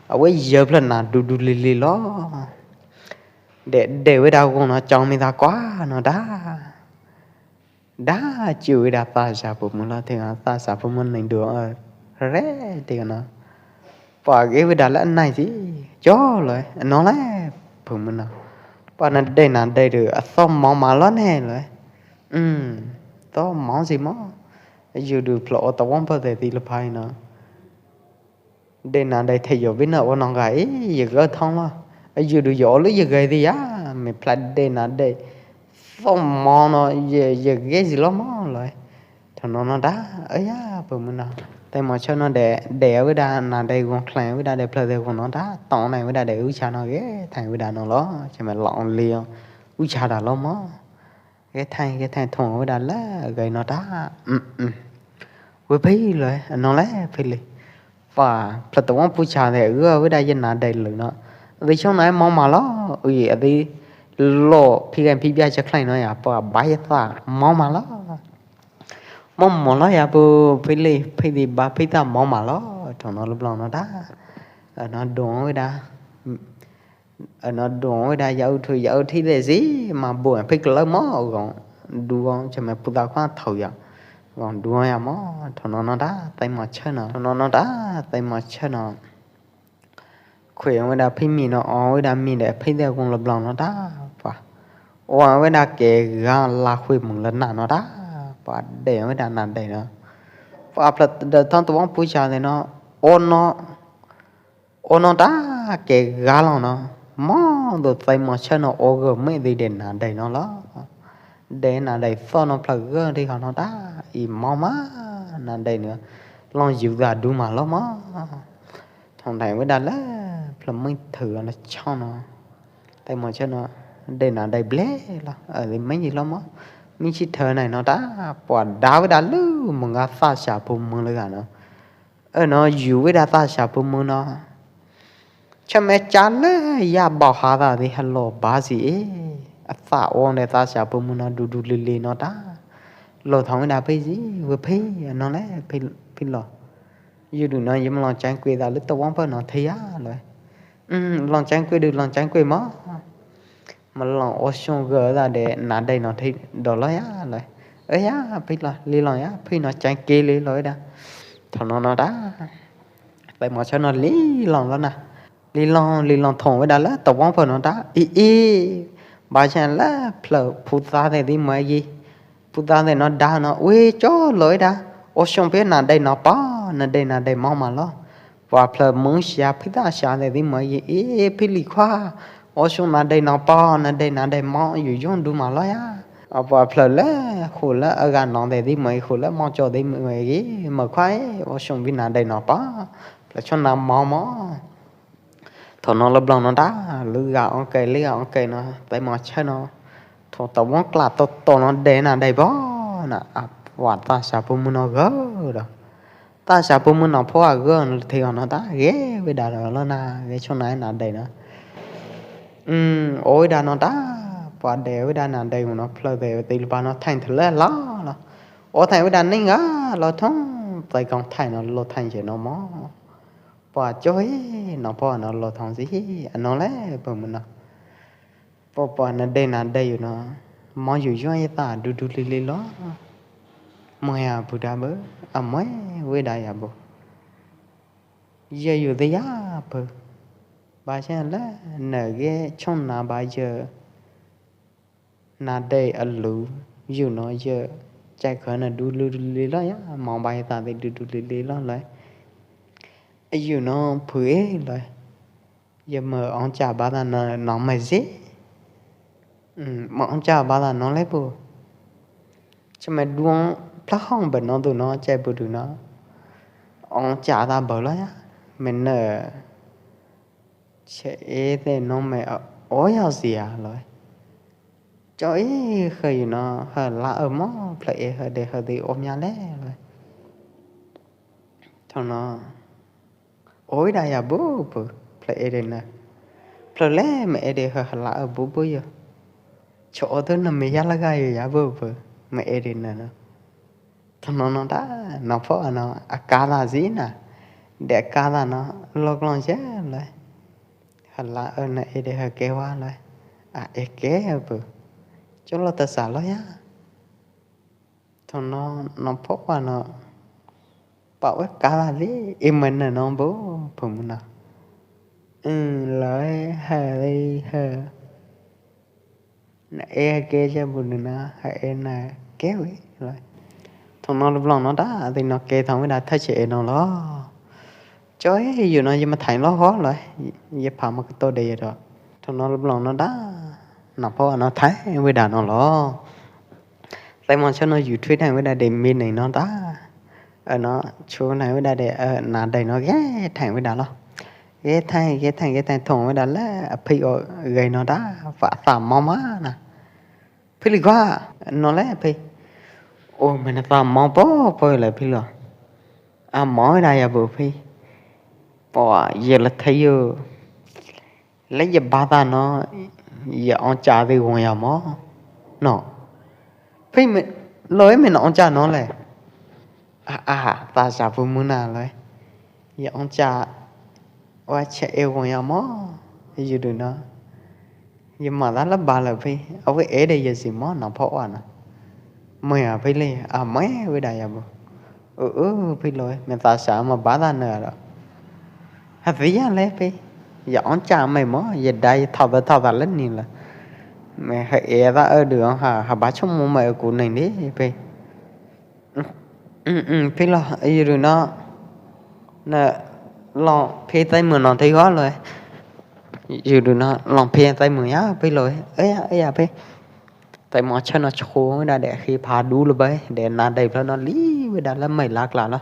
a, wb yawg plhaw nas du du li li los. De, de wb dab voos no choo mi tag kuav no dab. Dab, chi wb dab txaj sa phu mws los, thim kom txaj sa phu mws nees du, re, thim kom no. Pua ge wb dab laj nai xib, choo los, no laj phu mws no. Pua nas dai nas dai du, a, txhob mob mas los ne los. Txhob mob xib mob. Yus dum plhaw o tawb pha te ti laj phai no. De nas dai thim yus wb no ua no nqa ib yawg thoob los. Yus dum yus o lub yawg ge ti yom, mas plhaw de nas dai txhob mob no, yawg ge xib los mob los. Thong no no dab, a, yam phu mws no. Taiv Mos Chöj no de, de wb dab nas dai voos khlais wb dab de plhaw te voos no dab, too nai wb dab de wb tshab no ge thaij wb dab no los, cham mas los li wb tshab dab los mob. Ge thaij, ge thaij thoob wb dab laj ge no dab. Wb phij los, no laj phij li. Pua plhaw tawb pha tshab te wb, wb dab yawg nas dai lawm no. A, txiv choo nai mob mas los, ui, a, txiv los phij ge phij npiaj tshaj khlais no yom, pua npa yawg txaj mob mas los. Mob mos los yam phu phij li, phij ti npa phij txaj mob mas los, thong no laj nploos no dab. A, no doo wb dab. A, no doo wb dab yau thu yau thib te xib mas npu phij ka lawm mob, voos du, cham mas phu txav khuam thwm yom, voos du yam mob. Thong no no dab, Taiv Mos Chöj no, thong no no dab, Taiv Mos Chöj no. Khuem wb dab phij mis no, o wb dab mis de phij te voos laj nploos no dab pua. O wb dab kev ga la khuem mws laj nam no dab pua, de wb dab nas dai no. Pua plhaw de thoob tawb pha tshab te no, o no, o no dab kev ga los no. Mob ntu Taiv Mos Chöj no o gawm mej ti de nas dai no los. De nas dai txhob no plhaw gawm ti khov no dab, i mob mas nas dai no. Loos yus txaj du mas los mob. Thong nai wb dab laj plhaw mej thwm los choo no. Taiv Mos Chöj no, de nas dai nplej los, a, mej ti los mob. Ni chi thơ nai no ta, pua da wei da lu, mong ga sa sha pu mong le ga no. Ơ no, yu wei da sa sha pu mong no. Cha me cha le, ya bao ha da di ha lo ba si e. A sa ong de sa sha pu mong no du du li li no ta. Lo thong wei da phi si, wei phi, no le, phi, phi lo. Yu du no, yem long chang kui da lu to wong pơ no thei ya lo. Ưm, long chang kui du, long chang kui mo. Ma long o shong gơ da de na dei no thei do lo ya lo. Ơ ya, phi lo, li long ya, phi no chang ki li lo da. Thong no no da. Pai mo cha no li long lo na. Li long, li long thong wei da le, to wong pơ no da. I, i. Ba chen le, phlơ, phu sa de di mo yi. Phu sa de no da no, wei cho lo da. O shong phi na dei no pa, na dei, na dei mo ma lo. Pua phlơ mong sia phi da sia de di mo yi, i, phi li khua. O shong na dei no pa, na dei, na dei mo, yu yong du ma lo ya. A pua phlơ le, khu le, a ga no de di mo yi, khu le, mo cho de mo yi, mo khua e, o shong phi na dei no pa. Phlơ cho na mo mo. Thong no lo blong no da, lu ga ong kai, lu ga ong kai no, tai mo chai no. Thong to wong kla to to no de na dei bo, na, a, wa ta sha pu mong no gơ do. Ta sha pu mong no pho a gơ no thei no da, ge wei da lo na, ge cho na na dei no. Ưm, oi da no da, pua de wei da na dei no, phlơ de ti lu pa no thang thơ le lo lo. O thang wei da ning a, lo thong, tai kong thang no, lo thang je no mo. Pua cho hi, no pho no lo thong si hi, a no le, pơ mong no. Pua pua na dei na dei yu no. Mo yu yong ye ta du du li li lo. Mo ya bu da bơ, a mo wei da ya bu. Ye yu de ya pơ. Ba chen le, na ge chong na ba ye. Na dei a lu, yu no ye, chai kha na du lu du li lo ya, mo ba ye ta de du du li li lo lo. Yu no phu e lo. Ye mo ong cha ba da no, no mo si. Ưm, mo ong cha ba da no le pu. Cha me duong pla hong ba no du no, chai bu du no. Ong cha da ba lo ya. Me na. Che e de no me o, o ya si a lo. Cho i hơi yu no, hơi la ơ mo, phlơ e hơi de hơi de ôm ya le lo. Thong no. Oi da ya bu, bu, phlơ e de na. Phlơ le me e de hơi la ơ bu bu yo. Cho o de na me ya la ga yo ya bu, bu, me e de na no. Thong no no da, no pho no, a ka da si na. De a ka da no, lok long che lo. Hala ơ na e de ha ke wa lai. A e ke ha pu. Cho lo ta sa lo ya. Thong no, no pho wa no. Pa we ka la li, i men na no bu, pu mu na. Ư, lai ha li ha. Na e ha ke cha bu na, ha e na ke we lai. Thong no lo blong no da, ti no ke thong we da tha che e no lo. Cho e, yu no ye ma thai lo ho lo, ye pha ma ka to de ye do. Thong no lo blong no da, na pho no thai we da no lo. Tai mon cho no yu thui thai we da de mi nei no da. Ơ no, chu thai we da de, ơ, na dai no ge thai we da lo. Ge thai, ge thai, ge thai thong we da le, a phi o gai no da, fa sa mo ma na. Phi li gua, no le phi. O, me na ta mo po, po le phi lo. A mo da ya bu phi. Po, ye le thai yo. Le ye ba ta no, ye ong cha de gon ya mo. No. Phi me, lo me na ong cha no le. A, a, ta sa pu mu na lo. Ye ong cha, wa che e gon ya mo. Yu du no. Ye ma da la ba la phi. A we e de ye si mo na pho wa na. Mo ya phi le, a mo e we da ya bu. Ơ, ơ, phi lo, me ta sa ma ba da na lo. Ha phi ya le phi. Ye ong cha me mo, ye da ye thao da thao da le ni la. Me ha e da ơ du ha, ha ba chu mo me ku nei ni phi. Ư, ư, phi lo, yu du no. Na, lo, phi tai mưn no thei ho lo. Yu du no, lo phi tai mưn ya, phi lo. Ơ ya, ơ ya, phi. Tai mo cha no chu da de khi pha du lo bai, de na dai pla no li, we da la mai lak la lo.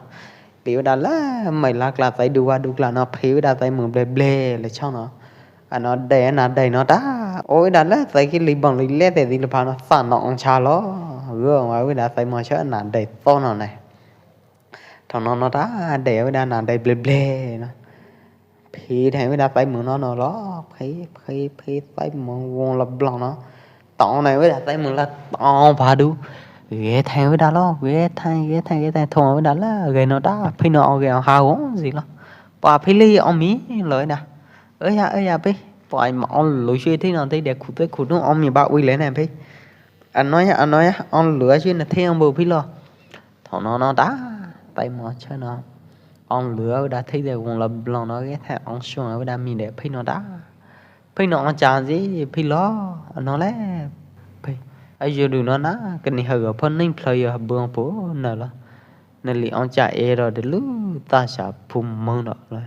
Li we da la mai lak la, tai du wa du la no, phi we da tai mưn ble ble le chong no. A no de na dai no da. O we da la, tai ki li bang li le de di le pha no, sa no ong cha lo. Wih, wih da tai mos char na dai to no nai. Thaum no no ta dai wih da na dai ble ble no. Phi thai wih da tai mos no no lo. Phi, phi, phi tai mos wong la blong no. Tong nai wih da tai mos la tong pa du. Ge thai wih da lo, ge thai, ge thai, ge thai thong wih da la ge no ta. Phi no o ge o ha wong zi lo. Pa phi li o mi lo wih da. Ơ ya, ơ ya phi. Pa ai ma o lu shui thi no thi de khu te khu no o mi ba wih le nai phi. Ano ya, ano ya, ong lửa chứ nè thế ong bù phi lo. Thaum no no ta, tai mos char no. Ong lửa wih da thei de wong la blong no ge thai ong suang wih da mi de phi no ta. Phi no ong cha zi phi lo, ano le. Phi. Ai yo du no na, kani ha ga pho ning phloi yo ha bong po na lo. Nè li ong cha e ro de lu, ta sa phum mong no lo.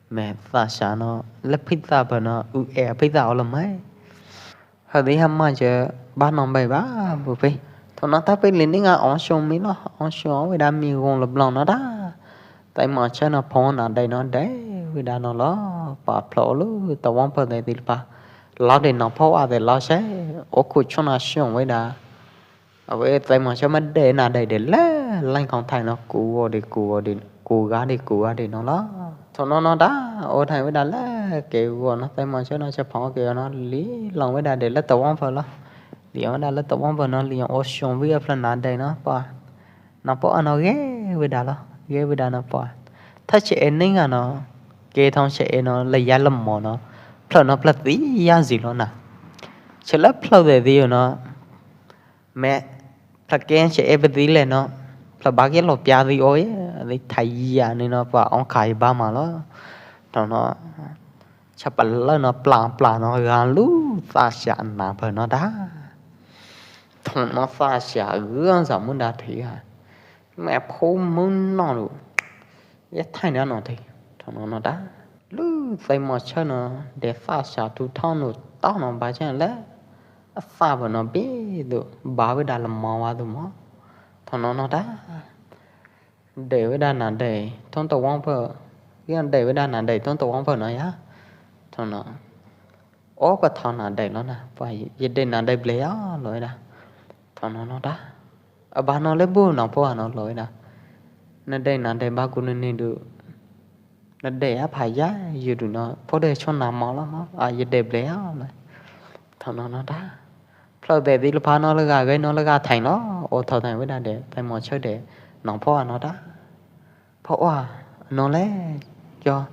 Mẹ ta sa no, le phi ta pa no, u e phi ta o lo mai. Hơ di ha ma che ba nong bai ba bu phi. Thaum no ta phi li ning a ong shong mi lo, ong shong wih da mi wong la blong no da. Tai mos char no phong na dai no dai wih da no lo. Pa phlok lu ta wong pơ dai ti pa. Lao dai no phong a dai lao sai. O khu chon na shong wih da. A wih tai mos char ma dai na dai de le. Lain khong thai no ku wo de ku wo de. Ku ga de ku ga de no lo. Thaum no no da, o thai wih da le, ke wo no, tai mos char no cha phong ke no, li long wih da de le ta wong pơ lo. Li long wih da le ta wong pơ no, li long o shong wih a phlak na dai no, pa. No po a no ge wih da lo, ge wih da no pa. Tha che e ning a no, ke thong che e no, le ya le mo no, phlak no phlak ti ya zi lo na. Che le phlak de di no, Mẹ, phlak ke che e pơ di le no, phlak ba ke lo pia di oi, di thai ya ni no pa ong khai ba ma lo. Thaum no, cha pa le no pla pla no ga lu ta sa na pơ no da. Thaum no ta sa gương sa mun da thi ha. Mẹ phu mun no lu. Ye thai na no thi. Thaum no no da. Lu tai mos char no, de ta sa tu thong no, tao no ba char le. A sa ba no bi du, ba wih da la mo wa du mo. Thaum no no da. Dai wih da na dai, thong ta wong pơ. Yang dai wih da na dai, thong ta wong pơ no ya. Thaum no. O pa thong na dai lo na, pa ye dai na dai ble ya lo wih da. Thaum no no da. A ba no le bu no po a no lo wih da. Na dai na dai ba ku ne ne du. Na dai a pha ya, yu du no, pho de chon na mo lo mo, a ye dai ble ya lo. Thaum no no da. Phlak de di lo pha no le ga, gai no le ga thai lo, o thau thai wih da de, tai mos char de, no pho a no da. Pho wa, no le, cho.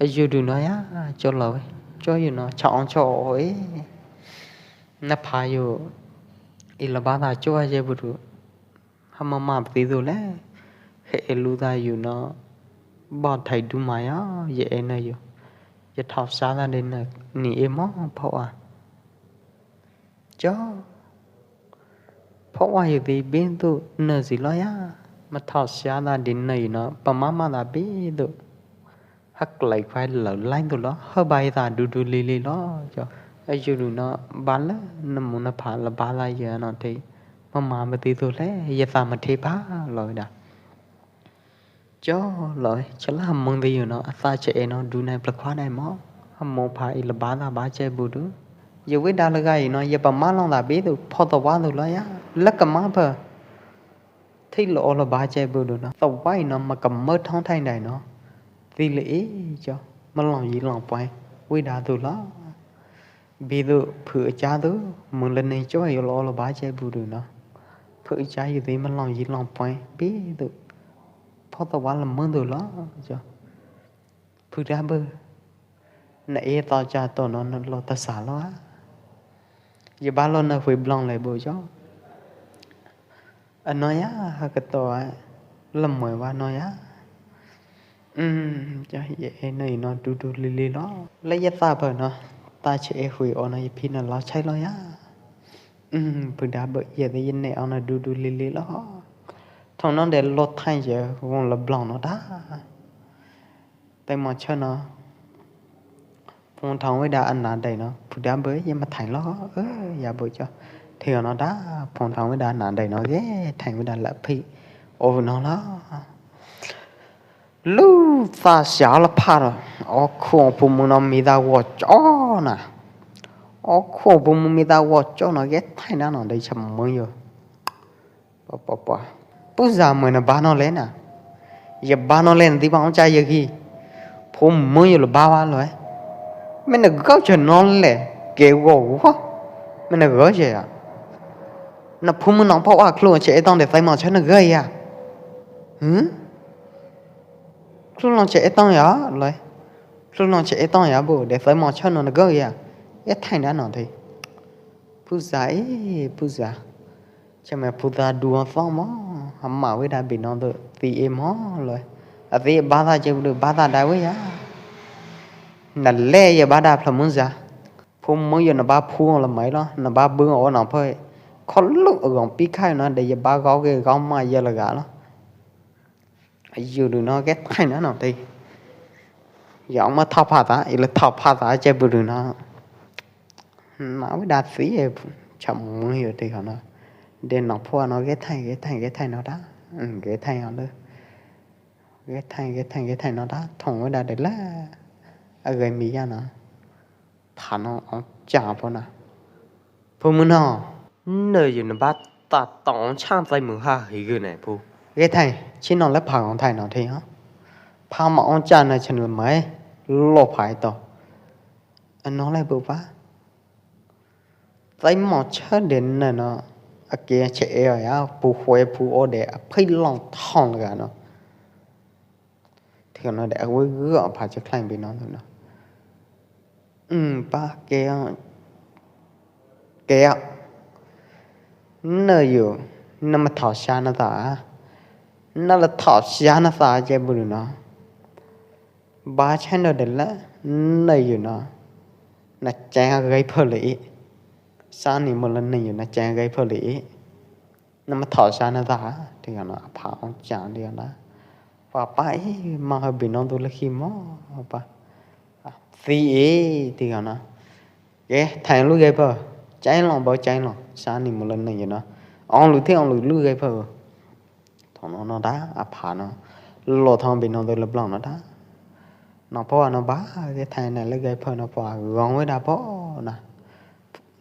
Yu du no ya, cho lo wih, cho yu no, cha ong cho o e. Na pha yu, i la ba da cho a ye bu du. Ha ma ma pti du le. He e lu da yu no. Ba thai du ma ya, ye e na yu. Ye thao sa da de na, ni e mo, pho wa. Cho. Pho wa yu di bi du na zi lo ya. Ma thao sa da de na yu no, pa ma ma da bi du. Ha klai khwai lau lai du lo, ha bai da du du li li lo, cho. A yu du no, ba le, na mu na pha la ba la ye no thi. Ma ma ma ti du le, ye da ma thi ba lo da. Cho lo, cha la ha mong di yu no, a sa che e no, du nai pla khwa nai mo. Ha mong pha i la ba da ba che bu du. Ye wih da la ga i no, ye pa ma long da bi du, pho ta wa du lo ya. La ka ma pha. Thi lo o la ba che bu du no. Ta wa i no ma ka ma thong thai dai no. Ti le e cho. Ma long yi long poi. Wih da du lo. Bi du phu cha du. Mung le ne cho yo lo o la ba che bu du no. Phu cha yu di ma long yi long poi. Bi du. Pho ta wa la mung du lo cho. Phu da bu. Na e to cha to no na lo ta sa lo a. Ye ba lo na hui blong le bu cho. A no ya, ha ka to a. La moi wa no ya. Um, cho ye e no i no du du li li lo. La ye ta pha no. Ta che e hui o no ye phi na lo chai lo ya. Um, phu da bu ye de ye ne o no du du li li lo. Thong no de lo thai ye wong la blong no da. Tai mos char no. Phong thong wih da a na dai no. Phu da bu ye ma thai lo. Ơ, ya bu cho. Thi no da. Phong thong wih da a na dai no. Ye thai wih da la phi. O no lo. Lu ta sa la pha ro. O khu pu mu no mi da wo cho na. O khu pu mu mi da wo cho no. Ye thai na no dai cha mong yo. Pua, pua, pua. Pun za mui na ba no le na. Ya ba no le na ti ba ong cha ya ki. Phu mui yo lo ba ba lo e. Me na gau cha no le. Ke wo wo. Me na gau cha ya. Na phu mui nong pa wa klu che e tong de fai mo cha na gau ya. Hmm? Klu long che e tong ya lo e. Klu long che e tong ya bu de fai mo cha no na gau ya. Ya thai na no thei. Phu za e, phu za. Cha me phu za du ong fong mo, ha ma wei da bi no du ti e mo lo. A ti ba da che du ba da da wei ya. Na le ye ba da phla mun za. Phu mun yo na ba phu la mai lo, na ba bu o na phoi. Kho lu gong pi khai na de ye ba gao ke gao ma ye la ga lo. Yu du no ke thai na no te. Yong ma thao pha ta, i le thao pha ta che bu du no. Na wei da si e cha mu yo te no. De no phu no ke thai, ke thai, ke thai no da. Ke thai no le. Ke thai, ke thai, ke thai no da. Thong wei da de la. A gai mi ya no. Pha no ong cha pho na. Phu mui no. Nơ yu na ba ta tong chang tai mui ha hi gü ne phu. Ke thai, chi no le pha ong thai no thei ha. Pha ma ong cha na chen le mai. Lo phai to. A no le bu pa. Tai mo cha de na no. A ke che e ya, phu hue phu o de, a phai long thong ga no. Thei no de a wei gü a pha che khlain bi no no. Hm, pa ke, ke. Nơ yu, na ma thao sha na ta. Na la thao sha na ta che bu no. Ba chen do de la, nơ yu no. Na chang gai pho le i. Sa ni mo la nơ yu na chang gai pho le i. Na ma thao sha na ta, ti ka na, a pha ong chang ti ka na. Pa pa e, ma ha bi no du la khi mo, pa. A, si e, ti ka na. Ke, thai lu gai pho. Chai long, bo chai long. Sa ni mo la nơ yu no. Ong lu thi, ong lu lu gai pho. Thong no no ta, a pha no. Lo thong bi no du la blong no ta. No pho no ba, ke thai na le gai pho no pho, gong wei da pho na.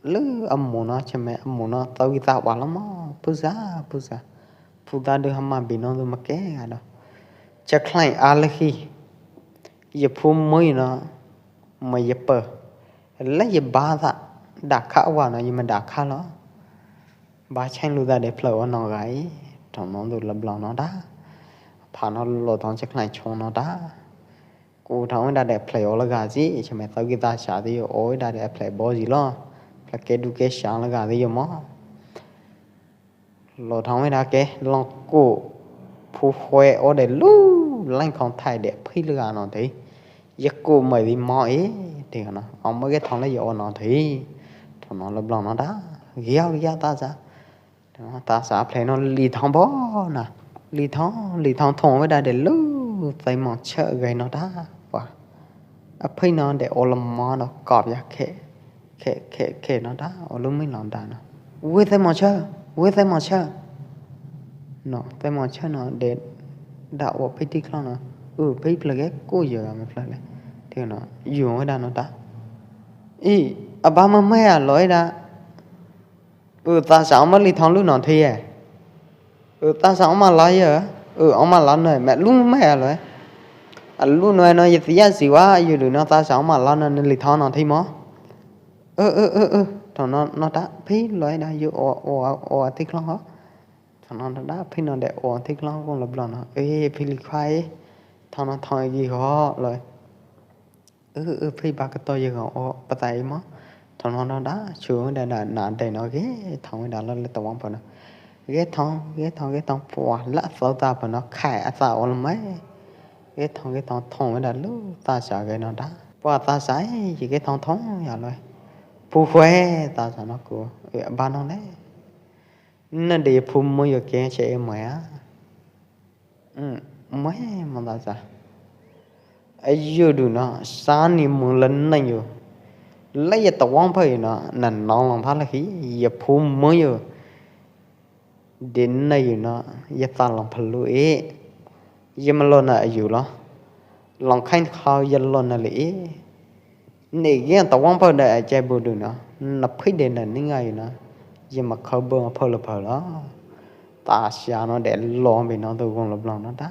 Lư a mu no, che me a mu no, tau ki ta wa lo mo, phu za, phu za. Phu za du ha ma bi no du ma ke ga do. Che khlain a le khi. Ye phu mui no, ma ye pơ. Le ye ba za, da kha wa no, ye ma da kha lo. Ba chang lu za de phlai o no gai, thong no du la blong no ta. Pha no lo thong che khlain chong no ta. Ku thong wei da de phlai o la ga ji, che me tau ki ta sha ti yo, o wei da de phlai bo ji lo. Phlai ke du ke sha la ga ti yo mo. Lo thong wei da ke, long ku phu hue o de lu, lang khong thai de phi la ga no te. Ye ku mai di mo e, ti ka na. Ong ma ke thong le ye o no te. Thong no la blong no ta. Gia, gia ta za. Ta sa phlai no li thong bo na. Li thong, li thong thong wei da de lu, tai mo che gai no ta. Wa. A phai no de o la mo no kop ya khe. Khe, khe, khe no ta, o lu mi long ta no. Wei tai mo che, wei tai mo che. No, tai mo che no de da o phai ti khlong no. Ü, phai phlai ke ko ye me phlai le. Ti no, yu wei da no ta. I, a ba ma mai a loi da. Ü, ta sa ong ma li thong lu no thi e. Ü, ta sa ong ma la ye. Ü, ong ma la no, me lu mai a loi. A lu no no ye ti ya si wa, yu du no ta sa ong ma la no, li thong no thi mo. Ü, ü, ü, ü, thong no, no ta, phi loi da yu o, o, o, ti khlong ho. Thong no da, phi no de o, ti khlong kong la blong no. Ê, phi li khwai. Thong no thong gi ho loi. Ư, ư, phi ba ka to ye gong o, pa tai mo. Thong no no da, chu da da na de no ge, thong da lo le to wang pa no. Ge thong, ge thong, ge thong, pua la so ta pa no, khai a sa o lo mai. Ge thong, ge thong, thong da lu, ta sa ge no da. Pua ta sa, e, ge thong thong ya lo. Pu hue, ta sa no ku, e, ba no le. Na de phu mo yo ke che e mo ya. Hm, mai ma da sa. Ayu du no, sa ni mung la nai yo. La ya ta wang pha yo no, na nong long pha la khi, ya phu mo yo. De nai yo no, ya ta long pha lu e. Ya ma lo na ayu lo. Long khain khao ya lo na le e. Nè gen ta wang pha da a chai bu du no. Na phi de na ni ngai no. Ye ma khao bu ma pha lo pha lo. ta sha no de lo bi no tu gung lo blong no da.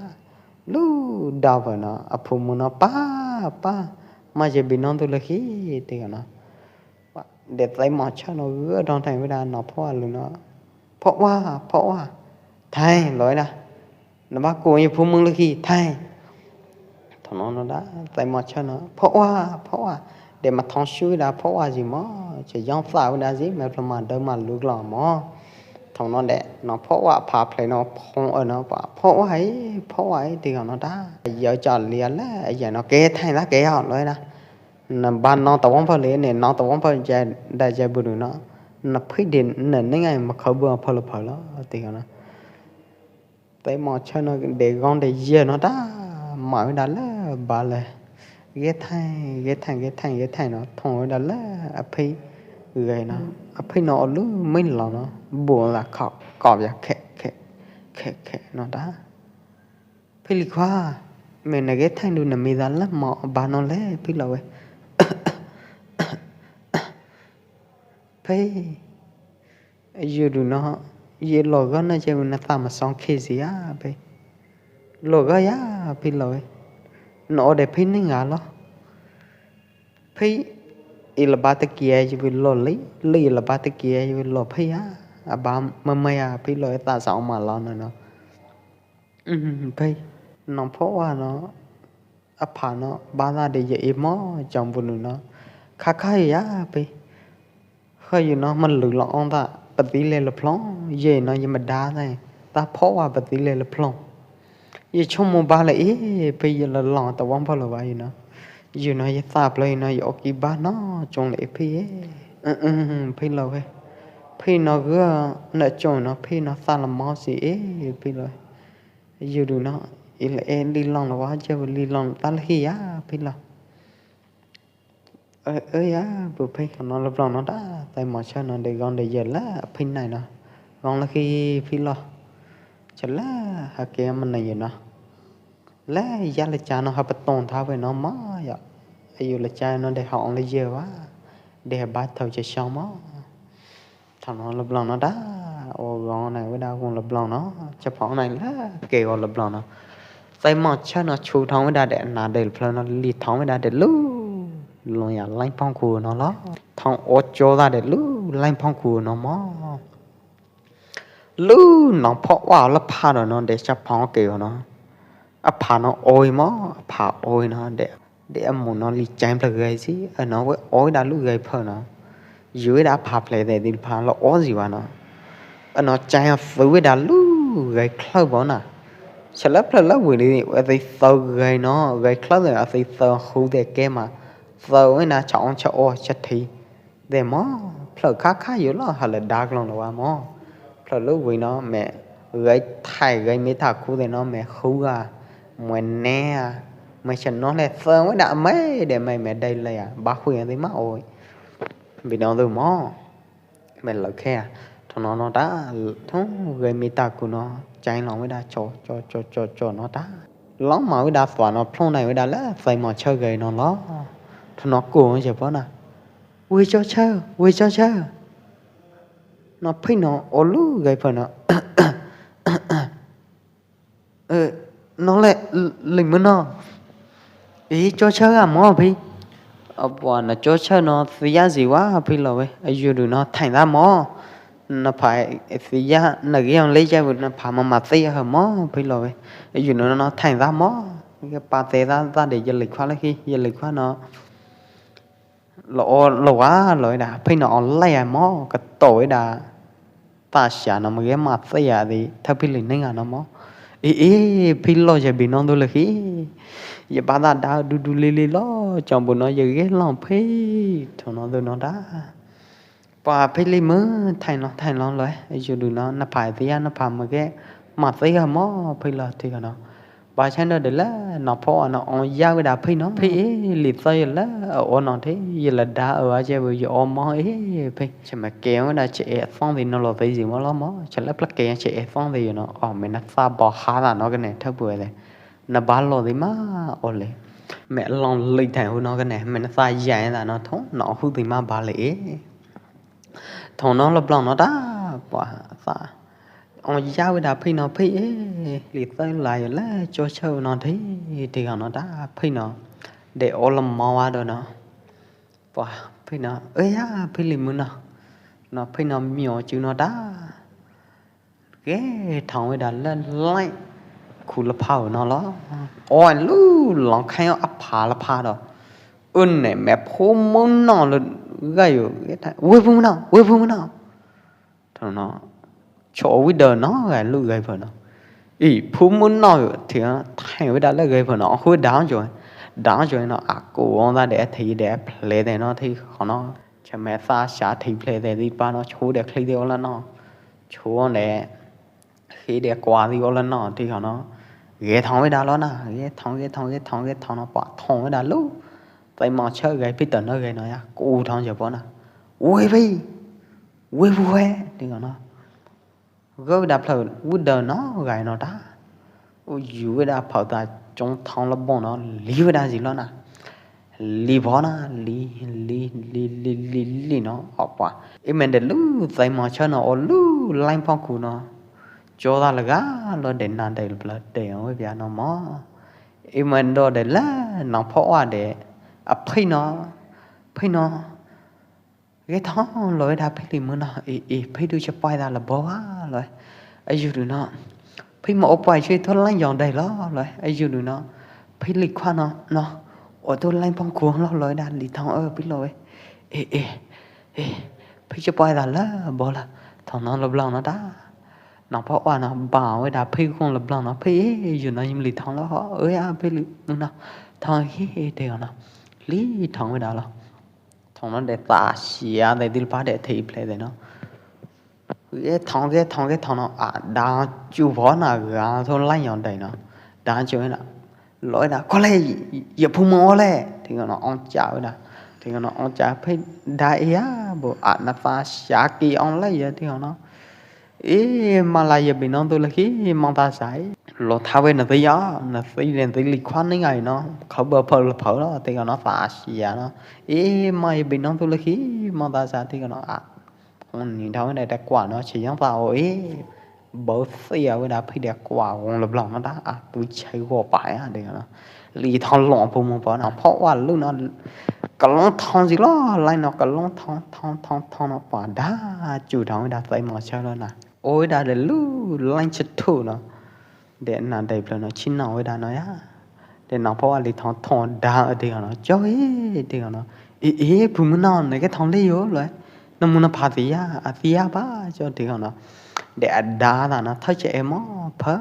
Lu da ba no, a phu mu no pa, pa, ma je bi no tu le hi, ti ka no. De tai mo cha no gơ dong tai wi da no pho a lu no. Pho wa, pho wa. Tai lo da. Na ba ku ye phu mung le hi, tai. Thong no no da, tai mo cha no, pho wa, pho wa. De ma thong shui da, pho wa ji mo, che yong fa wi da ji, me pla ma de ma lu glo mo. Thong no de, no pho wa pha ple no, phong e no pa, pho wa i, pho wa i, ti no da. Yo cha lia le, ya no ke tai da ke ya lo da. Na ba no ta wong pha le ne, no ta wong pha ja, da ja bu no. Na phi de, na ne ngai ma khau bu pha lo pha lo, ti no. Te mo cha no de gong de ye no da, ma wi da le ba le. Ge thai, ge thai, ge thai, ge thai no, thong wi da le, a phi ge no. A phi no o lu min lo no, bu la kho, kop ya khe, khe, khe, khe no da. Phi li khua, me na ge thai du na mi da le mo ba no le, phi lo we. Phi. Yu du no, ye lo ga na je na ta ma song khe si ya, phi. Lo ga ya, phi lo e. No o de phi ni nga lo. Phi, i la ba ta kia ye lo li, li la ba ta kia ye lo phi ya. A ba ma ma ya, phi lo e ta sa ma lo no no. Phi, no pho wa no, a pha no, ba da de ye i mo, jong bu nu no. Kha kha ya, phi. Hơi yu no, man lu lo ong ta, pa ti le la phlong, ye no ye ma da ta, ta pho wa pa ti le la phlong. Ye chong mo ba le i, phi ye la long ta wang pho lo wa yu no. Yu no ye ta plo yu no ye o ki ba no, chong le i phi ye. Phi lo we. Phi no gơ, na chong no, phi no ta la mo si e, phi lo. Yu du no, i la e li long lo wa, je li long ta la hi ya, phi lo. Ơ, ơ ya, bu phi, no la blong no da, tai mo cha no de gong de ye la, phi nai no. Gong la khi phi lo. Cha la, ha ke ma nai ye no. La, ya la cha no, ha pa tong tha we no ma, ya. Ayu la cha no de ha ong la ye wa. De ha ba thau cha shong ma. Thau no la blong no da, o gong nai we da gong la blong no, cha phong nai la, ke o la blong no. Sai mo cha no chu thong we da de na de phlơ no li thong we da de lu. Long ya lain phong khu no lo. Thong o cho da de lu, lain phong khu no mo. Lu no pho wa la pha no no de cha phong ke no. A pha no oi mo, a pha oi no de. De a mu no li chang pla gai si, a no we oi da lu gai pha no. Yu we da pha ple de di pha lo o si wa no. A no chang a fu we da lu gai khlơ bo na. Cha la pla la we ni, a ti thau gai no, gai khlơ de a ti thau hu de ke ma. Thau we na cha ong cha o cha thi. De mo, phlơ kha kha yu lo ha la dak long lo wa mo. Phlơ lu wi no me gai thai gai mi tha khu de no me hu a, mue ne a, me cha no le thơ we da me de me me dai le a, ba hui a de ma oi. Bi no du mo. Me lo khe a. Tho no no da, tho gai mi tha khu no, chang long we da cho, cho, cho, cho, cho no da. Long ma we da thua no, phlong nai we da le, sai mo cha gai no lo. Tho no ku je po na. Wi cho chơ, wi cho chơ. No phi no o lu gai pha no. Ơ, no le, ling mơ no. Ih, cho chơ a mo phi. Ơ, pua no cho chơ no, phi ya si wa phi lo we. Ơ, yu du no, thain da mo. No pha, phi ya, na gi ong le ya, no pha ma ma ti ya mo phi lo we. Ơ, yu no, no, thain da mo. Ke pa te da, da de ya ling khua le ki, ya ling khua no. Lo o, lo wa, lo da, phi no o lai a mo, ka to da. Ta sha no ma ge ma ta ya di, tha phi li ning a no mo. I, i, phi lo ya bi no du le hi. Ya ba da da du du li li lo, chong bu no ya ge long phi, tho no du no da. Pa phi li mơ, thain lo, thain lo lo, yu du no, na pha ti ya, na pha ma ge, ma ta ya mo, phi lo ti ka no. Ba chang no de la, no pho no ong ya we da phi no. Phi e, li tơ ye la, o no the, ye la da, o a je we ye o mo e, phi. Che me ke we da che e phong di no lo te ji mo lo mo. Che la pla ke che e phong di no. O me na fa bo ha da no ke ne tha bu de. Na ba lo di ma, o le. Me long li thai hu no ke ne, me na fa ya da no tho, no hu di ma ba le e. Thong no la blong no da, pua sa. Ong ya weda phei no phei e, li tơ lai le cho chơ no thi, thi kong no ta phei no. De o lom mo wa do no. Pua phei no, ơ ya phei li mưn no. No phei no mio chư no ta. Ge thong weda le lai khu la phao no lo. Oi lu long khai ap pha la pha do. Ưn ne me phu mưn no le gai yo. Wei phu mưn no, wei phu mưn no. Thong no, cho wei đơ no gai lu gai phơ no. Ih, phu mưn no, thi thang wei đa le gai phơ no, hu đa joi. Đa joi no, a ku ong da de thi de phle de no, thi kong no. Cha me sa sa thi phle de di pa no, chu de khli de o la no. Chu de, khi de kwa di o la no, thi kong no. Ge thong wei đa lo na, ge thong, ge thong, ge thong, ge thong no, pa thong wei đa lu. Tai mo chơ gai pi tơ no gai no ya, ku thong jơ po na. Wei pi. Wei phu he, thi kong no. Gơ wei đa phlơ, wei đơ no, gai no ta. U yu wei đa phao ta chong thong la bon no, li wei đa zi lo na. Li pho na, li, li, li, li, li, li no, o pua. I men de lu, tai mo chơ no, o lu, lain phong khu no. Cho ta la ga, lo de na de phlơ, de o wei pia no mo. I men do de la, nong pho wa de, a phei no, phei no. Ge thong lo wei đa phei li mưn no, i, i, phei du cha pai da la bo wa lo. A yu du no. Phei mo o pai che tho lain yong dai lo lo. A yu du no. Phei li khua no, no. O tho lain phong khu lo lo wei đa li thong ơ phei lo wei. E, e, e. Phei cha pai da la bo la. Thong no lo blang no ta. Nong pho wa no ba wei đa phei kong la blang no. Phei e, yu no yim li thong lo ho. Ơ ya phei li mưn no. Thong he he de no. Li thong wei đa lo. Thong no de ta sia de dil pa de thi phle de no. Ge thong, ge thong, ge thong no, a, đa chu pho na ga thon lai yon de no. Đa chu na. Lo wei đa, ko le, ye phu mo le. Thi kong no ong cha wei đa. Thi kong no ong cha phei đa ya, bo, a, na ta sia ki ong le ye, thi kong no. Ih, ma la ye bi nong tu la khi, mong ta sai. Lo tha wei na ti ya, na ti le ti li khua ni ngai no. Khâu bơ phơ la phơ lo, thi kong no ta sia no. Ih, ma ye bi nong tu la khi, mong ta sai, thi kong no a. Ong ni thau ne ta kwa no, chi yang ta o ih. Bơ sia wei đa phei de kwa, ong la blang no ta, a, tu chai go pa ya, thi kong no. Li thong long phu mong pa no, pho wa lu no. Ka long thong zi lo, lai no, ka long thong, thong, thong, thong no, pa đa, chu thong wei đa tai mo chơ lo na. Oi đa de lu lain chơ thu no. De na dai phlơ no, chi no wei đa no ya. De no pho wa li thong thong đa, thi kong no. Cho e, thi kong no. E, e, phu mưn no, ne ke thong le yo lo. No mưn no pha ti ya, a ti ya ba, cho thi kong no. De a đa da no, thoi che e mo, phơ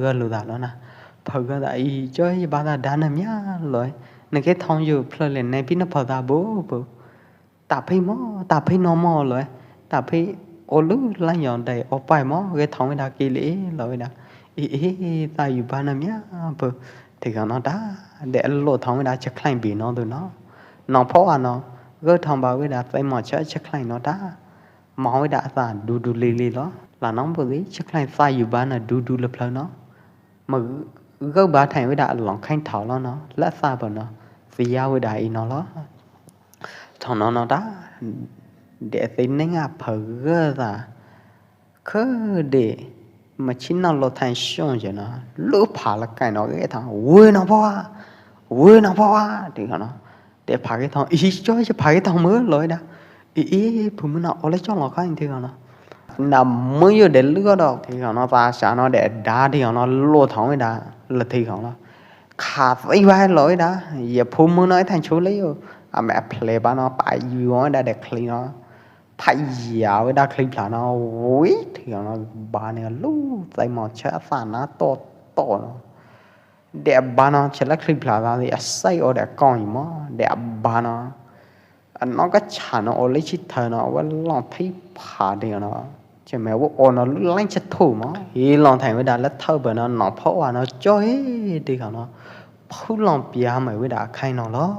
gơ lu da lo na. Phơ gơ da i, cho e ba da đa na mia lo. Ne ke thong yo phlơ le ne pi no phơ da bo, bo. Ta phei mo, ta phei no mo lo, ta phei o lu la yon dai o pai mo, ge thong wei đa ki li lo wei đa. I, i, ta yu ba na mia, bo. Thi kong no ta, de lo thong wei đa cha khlain bi no tu no. Nong pho wa no, gơ thong ba wei đa tai mo cha cha khlain no ta. Mo wei đa ta du du li li lo. La nong bo di cha khlain ta yu ba na du du la phlơ no. Ma gơ ba thang wei đa long khain thao lo no, la sa bo no, sia wei đa i no lo. Thong no no ta, de ti neng a phơ gơ ta, khơ de, ma chi no lo thang shong je no, lu pha la kai no ge thong, wei no pho wa, wei no pho wa, thi kong no. De pha ke thong, i cho, i pha ke thong mơ lo wei đa. I, i, phu mưn no, o le cho lo kha, thi kong no. Na mơ yo de lu do, thi kong no, ta sa no de đa, thi kong no, lo thong wei đa, la thi kong no. Kha ti wa lo wei đa, ye phu mưn no, thang chu le yo. A me phle ba no, pa yu wei đa de khli no. Pha ya wei đa khli pla no, wei, thi kong no, ba ne lu, tai mo chơ sa na to, to no. De ba no, che la khli pla da, de sai o de kong mo, de ba no. A no ka cha no, o le chi thơ no, wa long thei pha de no. Che me wa o no lu lain che thu mo. I long thang wei đa la thơ ba no, no pho wa no, cho e, thi kong no. Phu long pia mai wei đa khai no lo.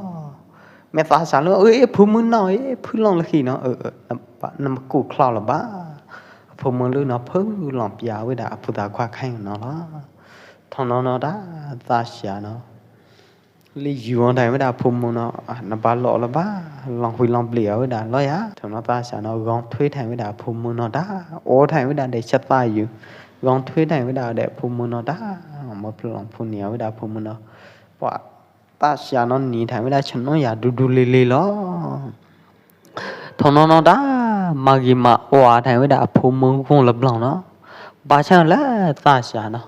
Me ta sa lu, ơ, e, phu mưn no, e, phu long la khi no, ơ, ơ, na, na ma ku khlau la ba. Phu mưn lu no, phu long pia wei đa, phu ta khua khai no lo. Thong no no ta, ta sia no. Li yu ong thang wei đa phu mưn no, a, na ba lo la ba, long hui long bli wei đa lo ya. Thong no ta sia no, gong thui thang wei đa phu mưn no ta, o thang wei đa de cha ta yu. Gong thoi thañ weda de phu mui no ta, mo phlong phu nia weda phu mui no. Pua ta sia no ni thañ weda chon no ya du du li li lo. Thong no no ta, ma gi ma wa thañ weda phu mui gong la blong no. Ba chang la ta sia no.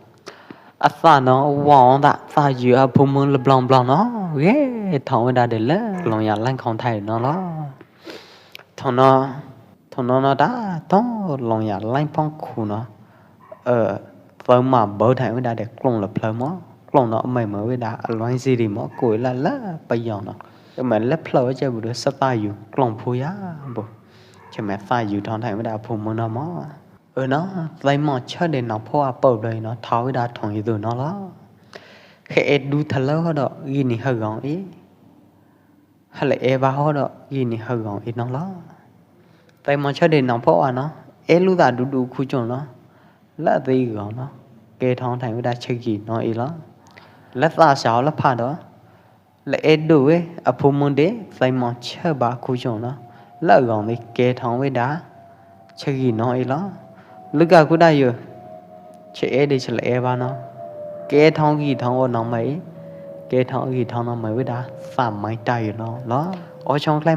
A ta no wa ta ta yu a phu mui la blong blong no. Ye thong weda de la long ya lang khong thañ no lo. Thong no, thong no no ta, thong long ya lang phong khu no. Ơ, thaum ma bau thañ weda de klong la phleu mo, klong no mai mai weda a loan si ri mo, koi la la pa yong no. Ơ, mai la phleu che bu de sa ta yu klong phu ya bu. Che mai ta yu thong thañ weda phu mui no mo. Ơ no, thaum mo che de no pho a pau blei no, thao weda thong yu du no lo. Khe e du tha lo do, yi ni ha gong i. Ha le e ba ho do, yi ni ha gong i no lo. Thaum mo che de no pho a no, e lu da du du khu chong no. La de gong no. Ke thong thañ weda che gi no i lo. La ta sa la pha do. La e du we, a phu mui de, thaum mo che ba khu chong no. La gong de ke thong weda che gi no i lo. Lu ka khu da yu. Che e de che la e ba no. Ke thong gi thong o no mai. Ke thong gi thong no mai weda. Sa mai ta yu no lo. O chong khlai